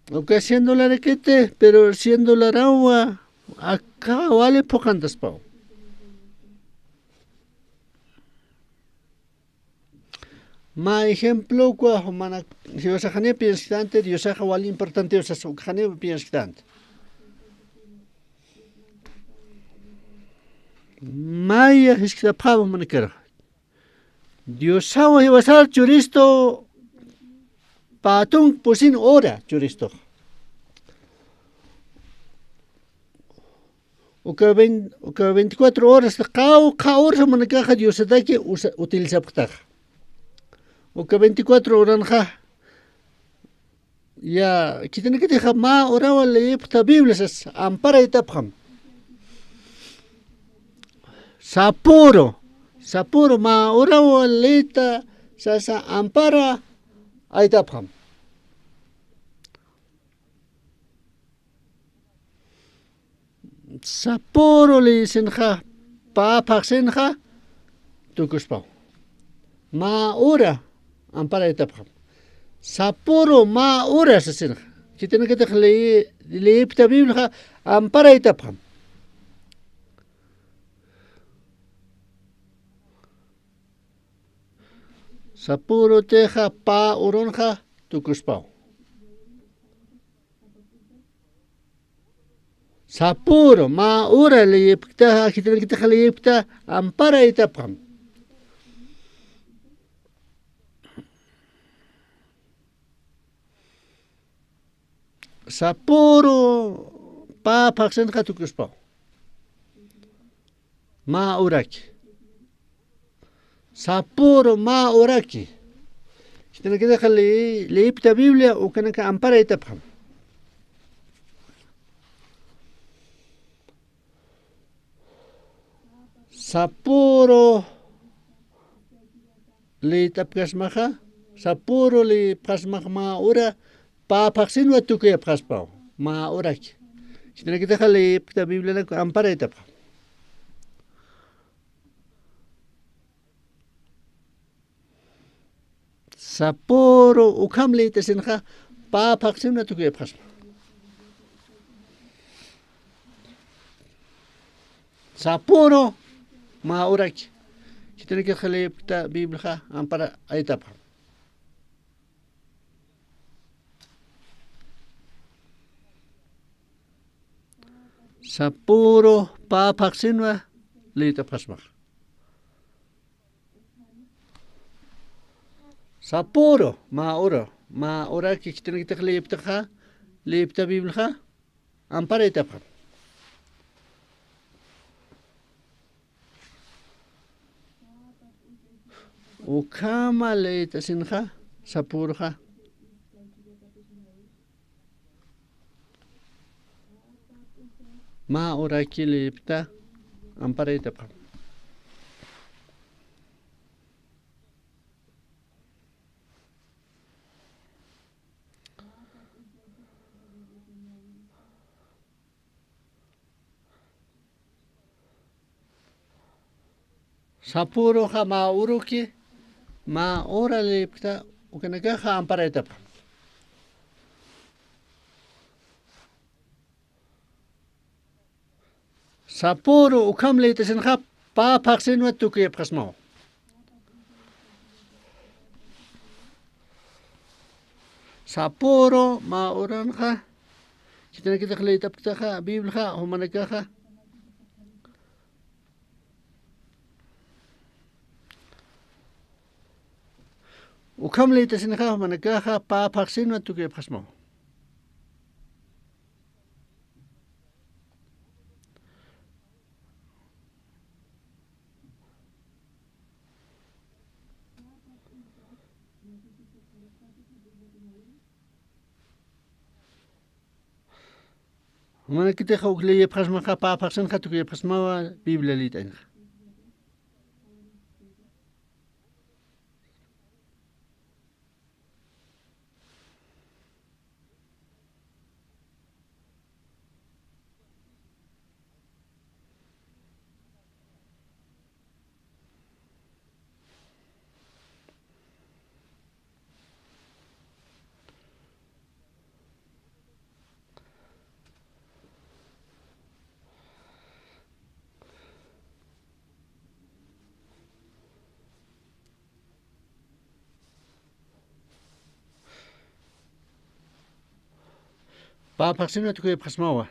Uka cien dólares kiti, pero cien dólares awa, aka wali phuqhantaspaw. Mä ejemplo, ukwa, mana, Diosaxani piensktanti, Diosaxa wali importante, Diosaxani piensktanti. Maya jisktapxawa manakara. Diosawa jiwasar churistu, pä tunka pusin hora churistu. Uka vein-, uka veinticuatro horas, qawqha horas jumanakaxa Diosataki usa-, utilizapxtaxa. Uka veinticuatro horanxa, ya, khitinakatixa mä horawa leepxta Biblia sas, amparaytapxam. Sapüru, sapüru mä uraw liyta sasa ampara aytapxam. Sapüru liysinxa, pä phaxsinxa tukuspaw. Mä ura amparaytapxam. Sapüru mä ura sasinxa. Khitinakatix ley-, leyipkta Bibliaxa amparaytapxam. Sapürutixa pä urunxa tukuspaw. Sapüru mä ura leyipktaxa, khitinakatix leyipkta amparaytapxam. Sapüru pä phaxsinxa tukuspaw. Mä uraki. Sapüru mä uraki. Khitinakatix ley-, leyipkta Biblia ukanaka amparaytapxam. Sapüru liyt'apxasmaxa, sapüru liyipxasmax mä ura, pä phaxsinwa tukuyapxaspaw, mä uraki. Khitinakatix leyipkta Biblianak amparaytapxam. Sapüru ukham liyt'asinxa, pä phaxsinwa tukuyapxasma. Sapüru mä uraki. Khitinakatix leyipkta Bibliaxa amparaytapxam. Sapüru pä phaxsinwa liyt'apxasmax. Sapüru mä ura, mä uraki khitinakatix leyipktaxa, leyipkta Bibliaxa amparaytapxam. Ukhama liyt'asinxa, sapüruxa. Mä uraki liyipkta amparaytapxam. Sapüruxa mä uruki, mä ura liyipkta, ukanakaxa amparaytapxam. Sapüru ukham liyt'asinxa, pä phaxsinwa tukuyapxasmaw. Sapüru mä uranxa, khitinakatix liyt'apktaxa, Bibliaxa, jumanakaxa. Ukham liyt'asinxa, jumanakaxa, pä phaxsinwa tukuyapxasmaw. Jumanakatix uk liyipxasmaxa, pä phaxsinxa tukuyipxasmawa Biblia liyt'añxa. Pä phaxsinwa tukuyipxasmawa.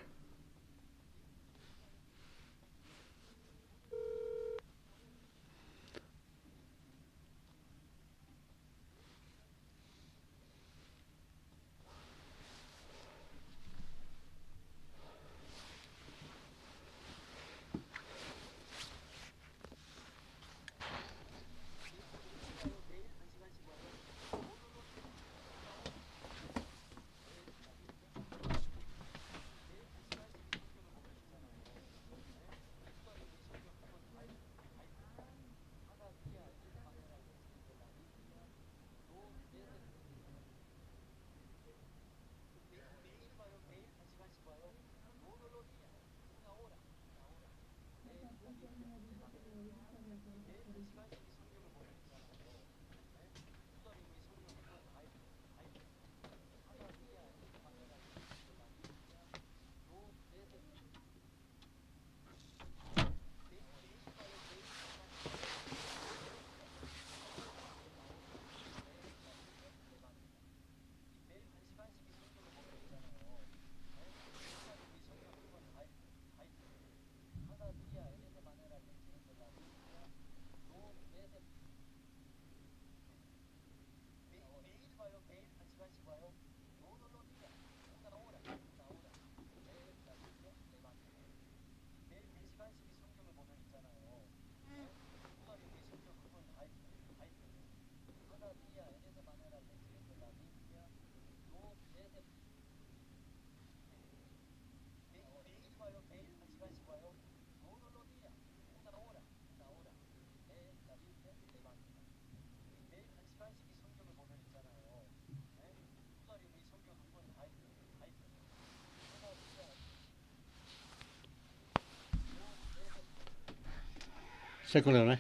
¿Se acuerdan, eh?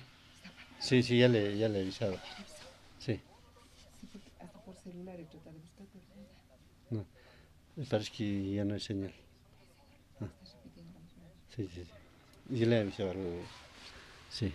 Sí, sí, ya le, ya le he avisado. Sí. Sí, porque hasta por celular he tratado de buscar, pero no da. No, me parece que ya no hay señal. Ah. Está repitiendo la misma. Sí, sí, sí. Ya le he avisado. Sí.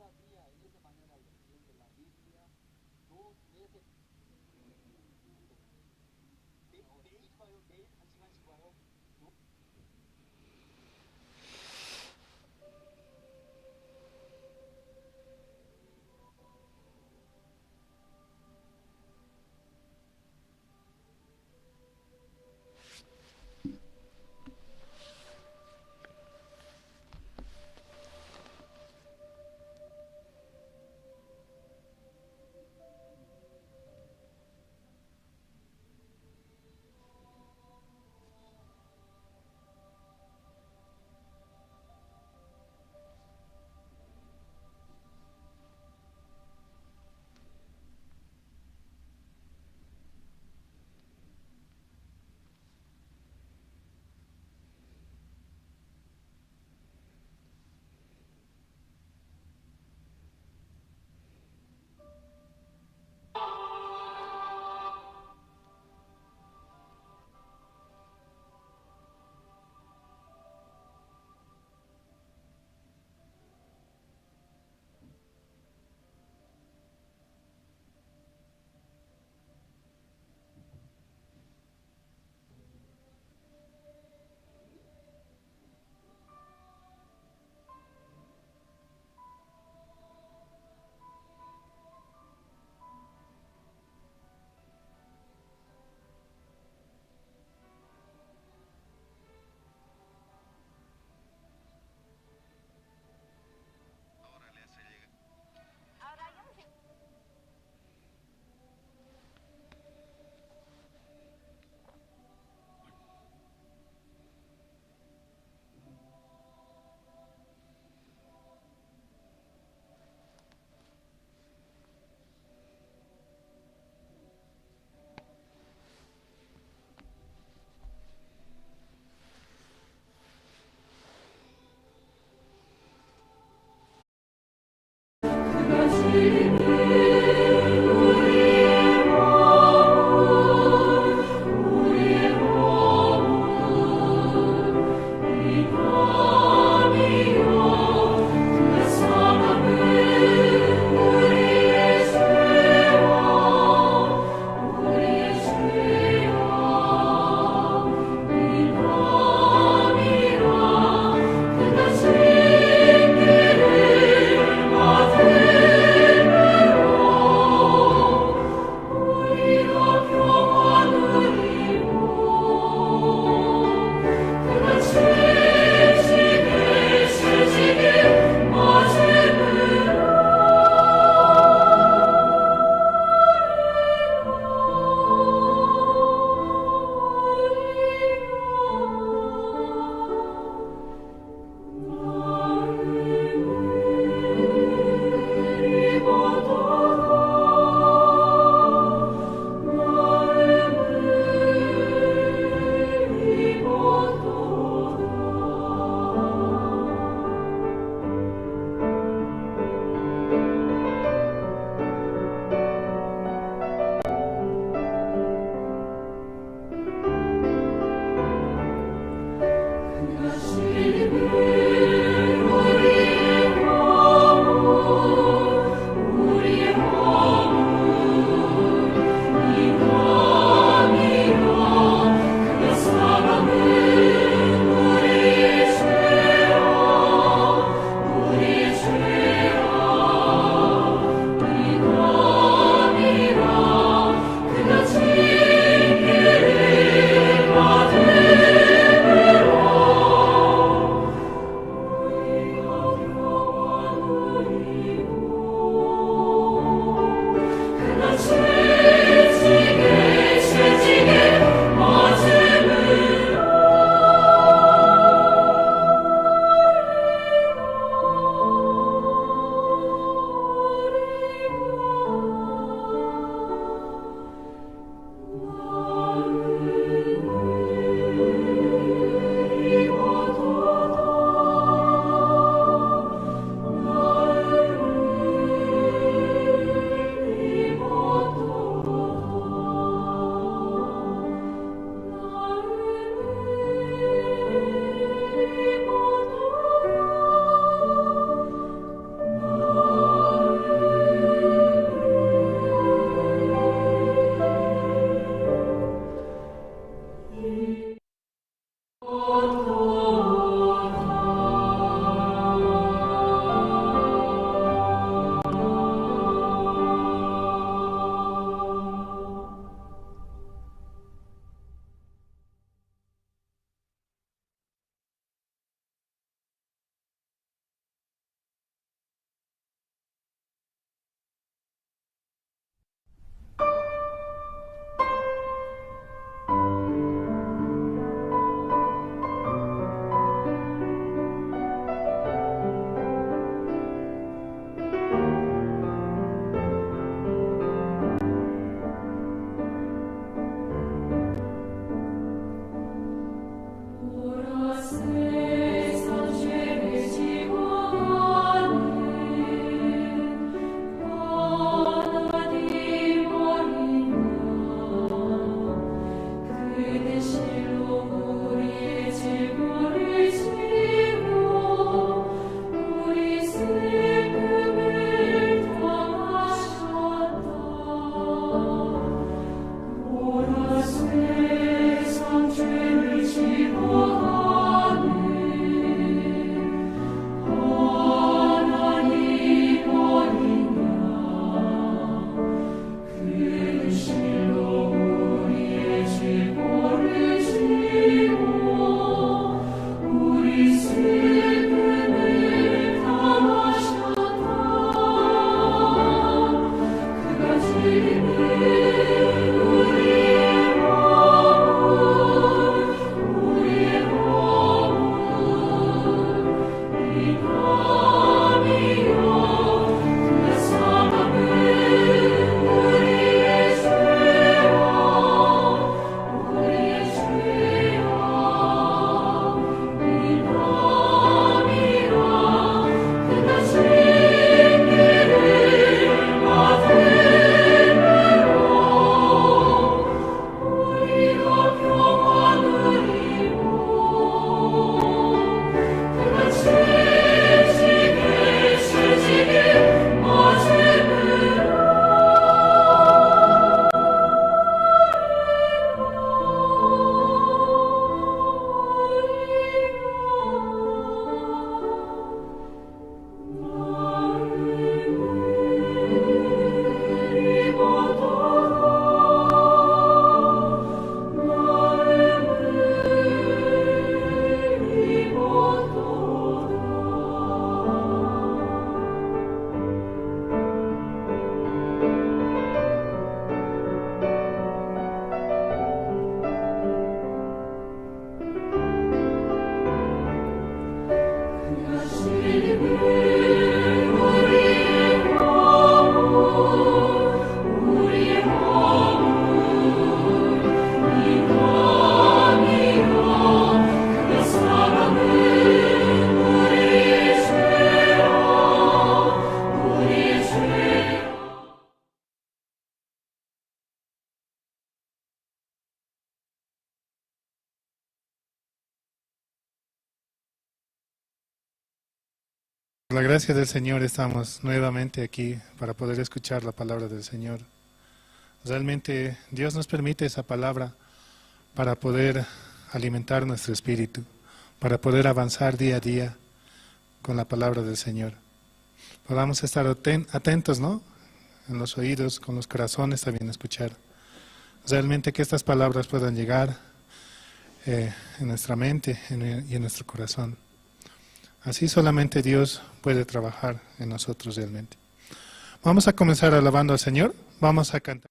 Cada día en esta mañana lección de la Biblia, dos veces. 매, 매일 봐요, 매일 한 시간씩 봐요. Por la gracia del Señor estamos nuevamente aquí para poder escuchar la palabra del Señor. Realmente Dios nos permite esa palabra para poder alimentar nuestro espíritu, para poder avanzar día a día con la palabra del Señor. Podamos estar aten-, atentos, ¿no? En los oídos, con los corazones también escuchar. Realmente que estas palabras puedan llegar, eh, en nuestra mente, en el, y en nuestro corazón. Así solamente Dios puede trabajar en nosotros realmente. Vamos a comenzar alabando al Señor. Vamos a cantar.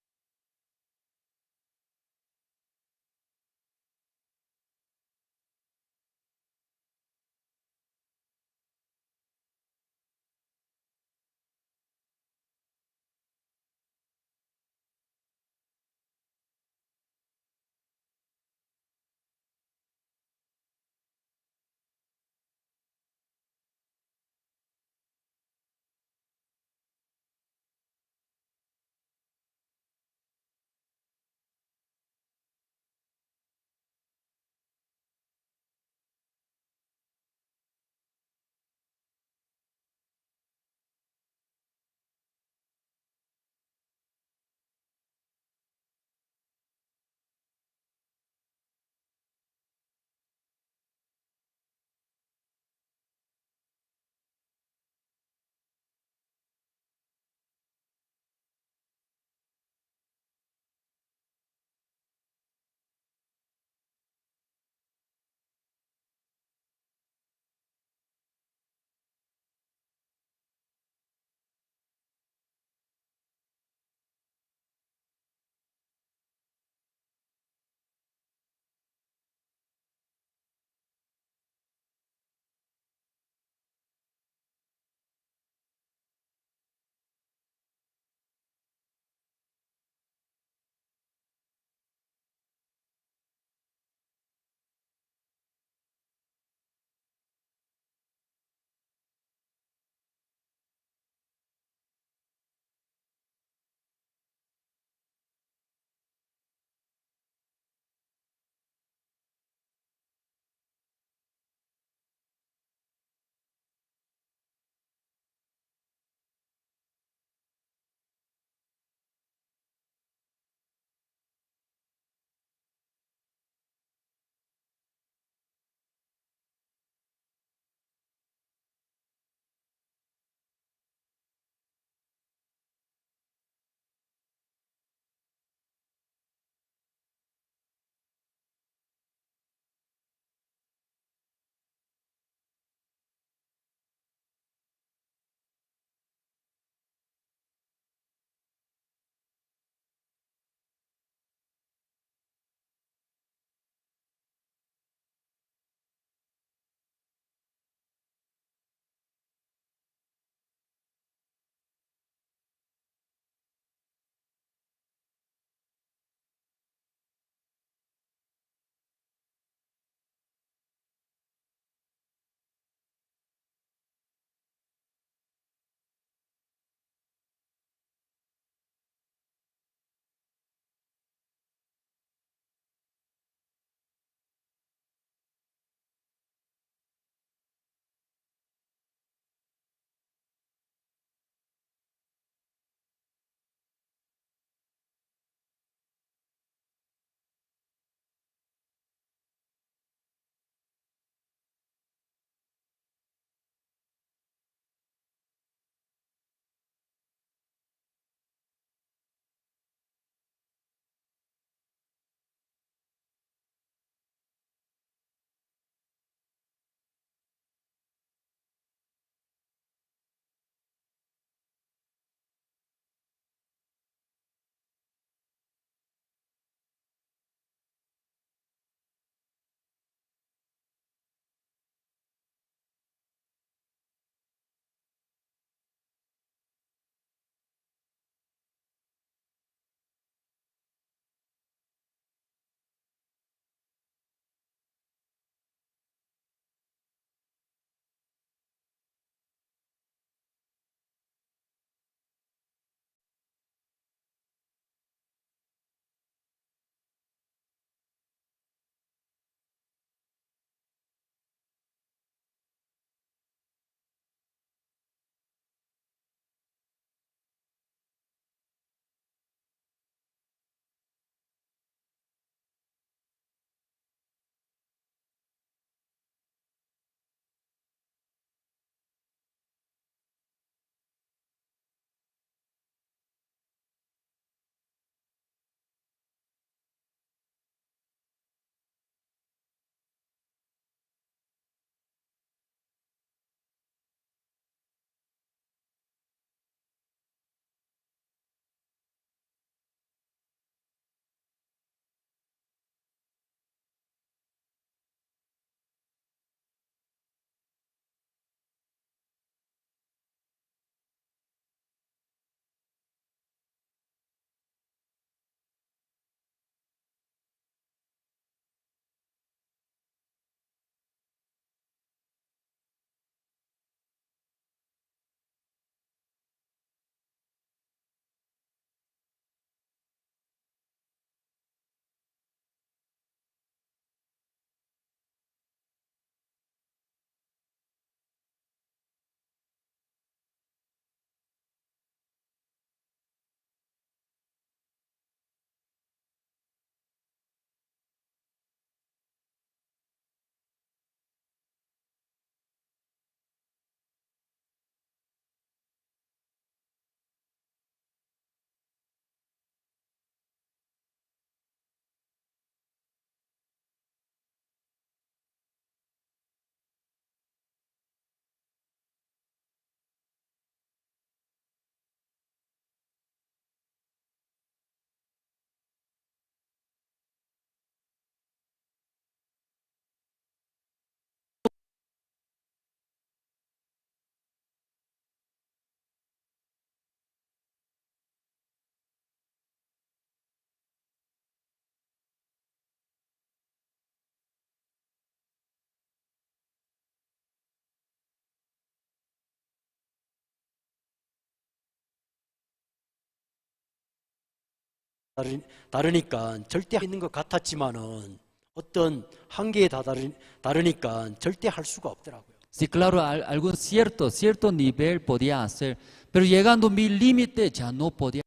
다르, 다르니까 절대 있는 것 같았지만은 어떤 한계에 다다르, 다르니까 절대 할 수가 없더라고요. Sí, claro, al- algún cierto, cierto nivel podía hacer, pero llegando a mi límite ya no podía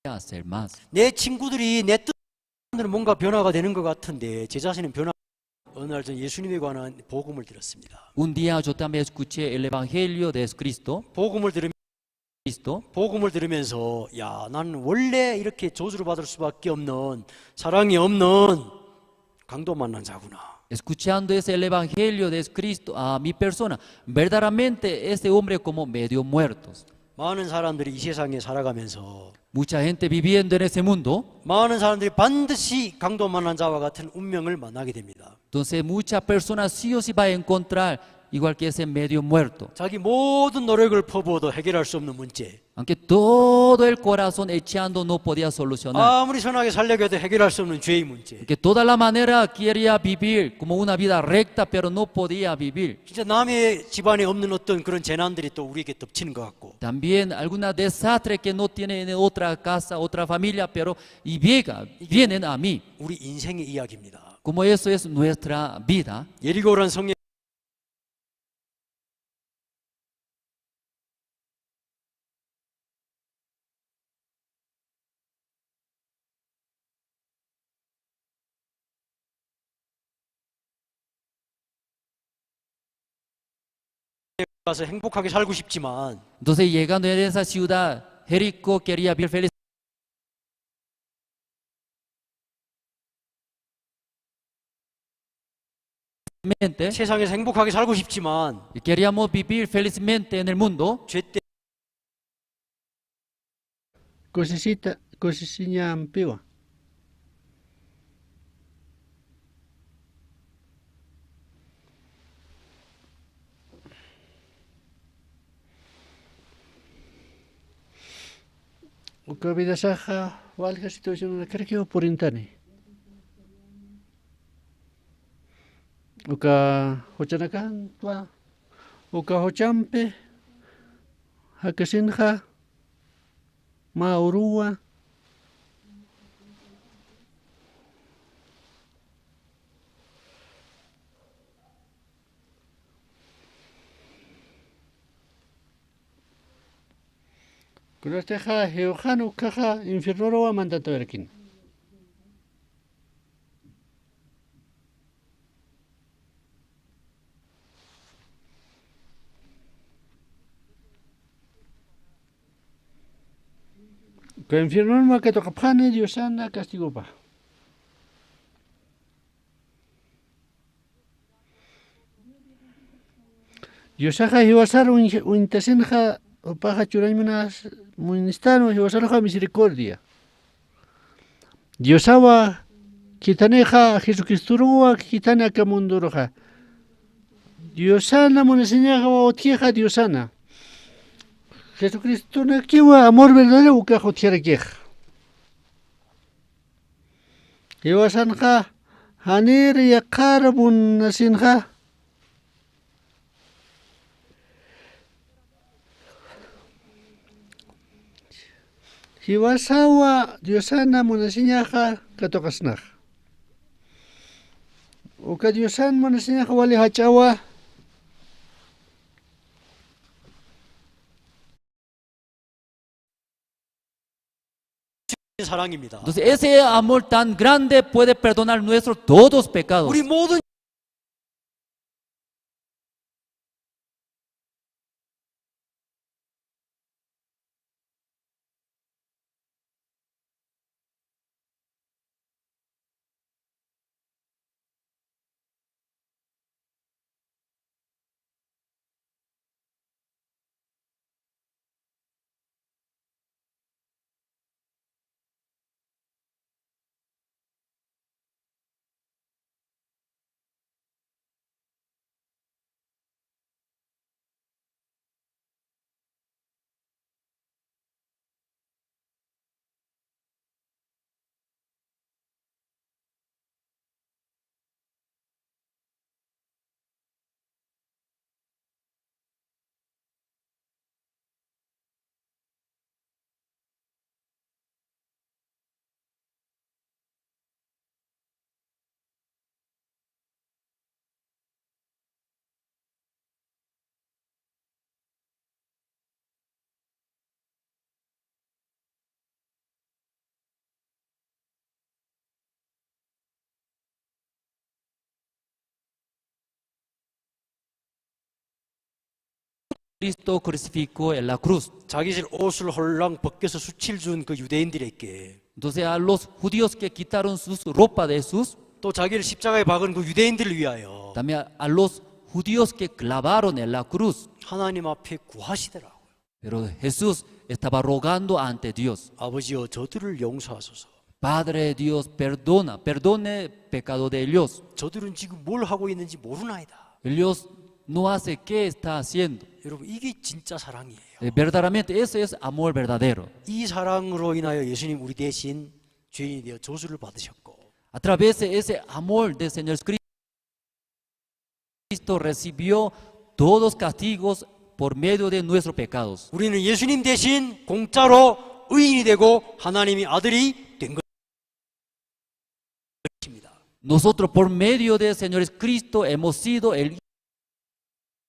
hacer más. 내 친구들이 내 뜻대로 뭔가 변화가 되는 것 같은데 제 자신은 변화. 어느 날 전 예수님에 관한 복음을 들었습니다. Un día yo también escuché el evangelio de Jesucristo. 복음을 들으면 Cristo. 복음을 들으면서 야, 난 원래 이렇게 저주를 받을 수밖에 없는, 사랑이 없는 강도 만난 자구나. Escuchando ese el evangelio de Cristo a mi persona, verdaderamente este hombre como medio muerto. 많은 사람들이 이 세상에 살아가면서 Mucha gente viviendo en ese mundo. 많은 사람들이 반드시 강도 만난 자와 같은 운명을 만나게 됩니다. Entonces muchas personas sí o sí va a encontrar igual que ese medio muerto. 자기 모든 노력을 퍼부어도 해결할 수 없는 문제. Aunque todo el corazón echando no podía solucionar. 아무리 선하게 살려고 해도 해결할 수 없는 죄의 문제. Que toda la manera quería vivir como una vida recta, pero no podía vivir. 진짜 남의 집안에 없는 어떤 그런 재난들이 또 우리에게 덮치는 것 같고. También alguna desastre que no tiene en otra casa, otra familia, pero y llega, vienen a mí. 우리 인생의 이야기입니다. Como eso es nuestra vida. 예리고란 성에 가서 행복하게 살고 싶지만 Entonces, llegando en esa ciudad, Jericó quería vivir feliz. Felizmente. 세상에서 행복하게 살고 싶지만 Y queríamos vivir felizmente en el mundo. 죄 때문에 Kusisita, kusisiñampiwa. Uka vidasaxa walja situacionanakarakiw purintani. Uka juchanakantwa, uka juchampi jakasinxa mä uruwa. Kunastixa jiwxan ukkhaxa infiernoruwa mantantawayarakini. Uka infiernon mä katuqapxani Diosana castigopa. Diosaxa jiwasar uñ-, uñtasinxa, jupaxa churañ munas-, munistanwa jiwasaruxa misericordia. Diosawa khithanixa Jesucristoruwa khithani aka mundoruxa. Diosana munasiñaxa utjixa Diosana. Jesucristonakiwa amor verdadero ukax utjarakixa. Jiwasanxa janir yaqhar munasinxa. Jiwasawa Diosana munasiñaxa katuqasnaxa. Uka Diosan munasiñaxa wali jach'awa. 사랑입니다. Entonces, ese amor tan grande puede perdonar nuestros todos pecados. 우리 모든 Cristo crucificó en la cruz. 자기 옷을 홀랑 벗겨서 수치를 준 그 유대인들에게 Entonces a los judíos que quitaron sus ropa de Jesús, 또 자기를 십자가에 박은 그 유대인들을 위하여 también a los judíos que clavaron en la cruz. 하나님 앞에 구하시더라고요. Pero Jesús estaba rogando ante Dios. 아버지여 저들을 용서하소서. Padre Dios, perdona, perdone pecado de ellos. 저들은 지금 뭘 하고 있는지 모르나이다. Ellos no hace qué está haciendo. 여러분 이게 진짜 사랑이에요. Eh, verdaderamente ese es amor verdadero. 이 사랑으로 인하여 예수님 우리 대신 죄인이 되어 저주를 받으셨고 A través de ese amor del Señor Cristo recibió todos castigos por medio de nuestros pecados. 우리는 예수님 대신 공짜로 의인이 되고 하나님의 아들이 된 것입니다. Nosotros por medio del Señor Cristo hemos sido el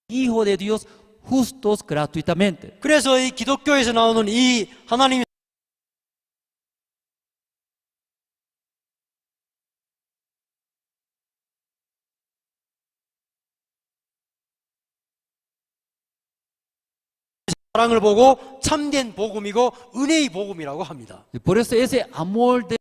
Hijo de Dios justos gratuitamente. 그래서 이 기독교에서 나오는 이 하나님 사랑을 보고 참된 복음이고 은혜의 복음이라고 합니다. Y por eso ese amor de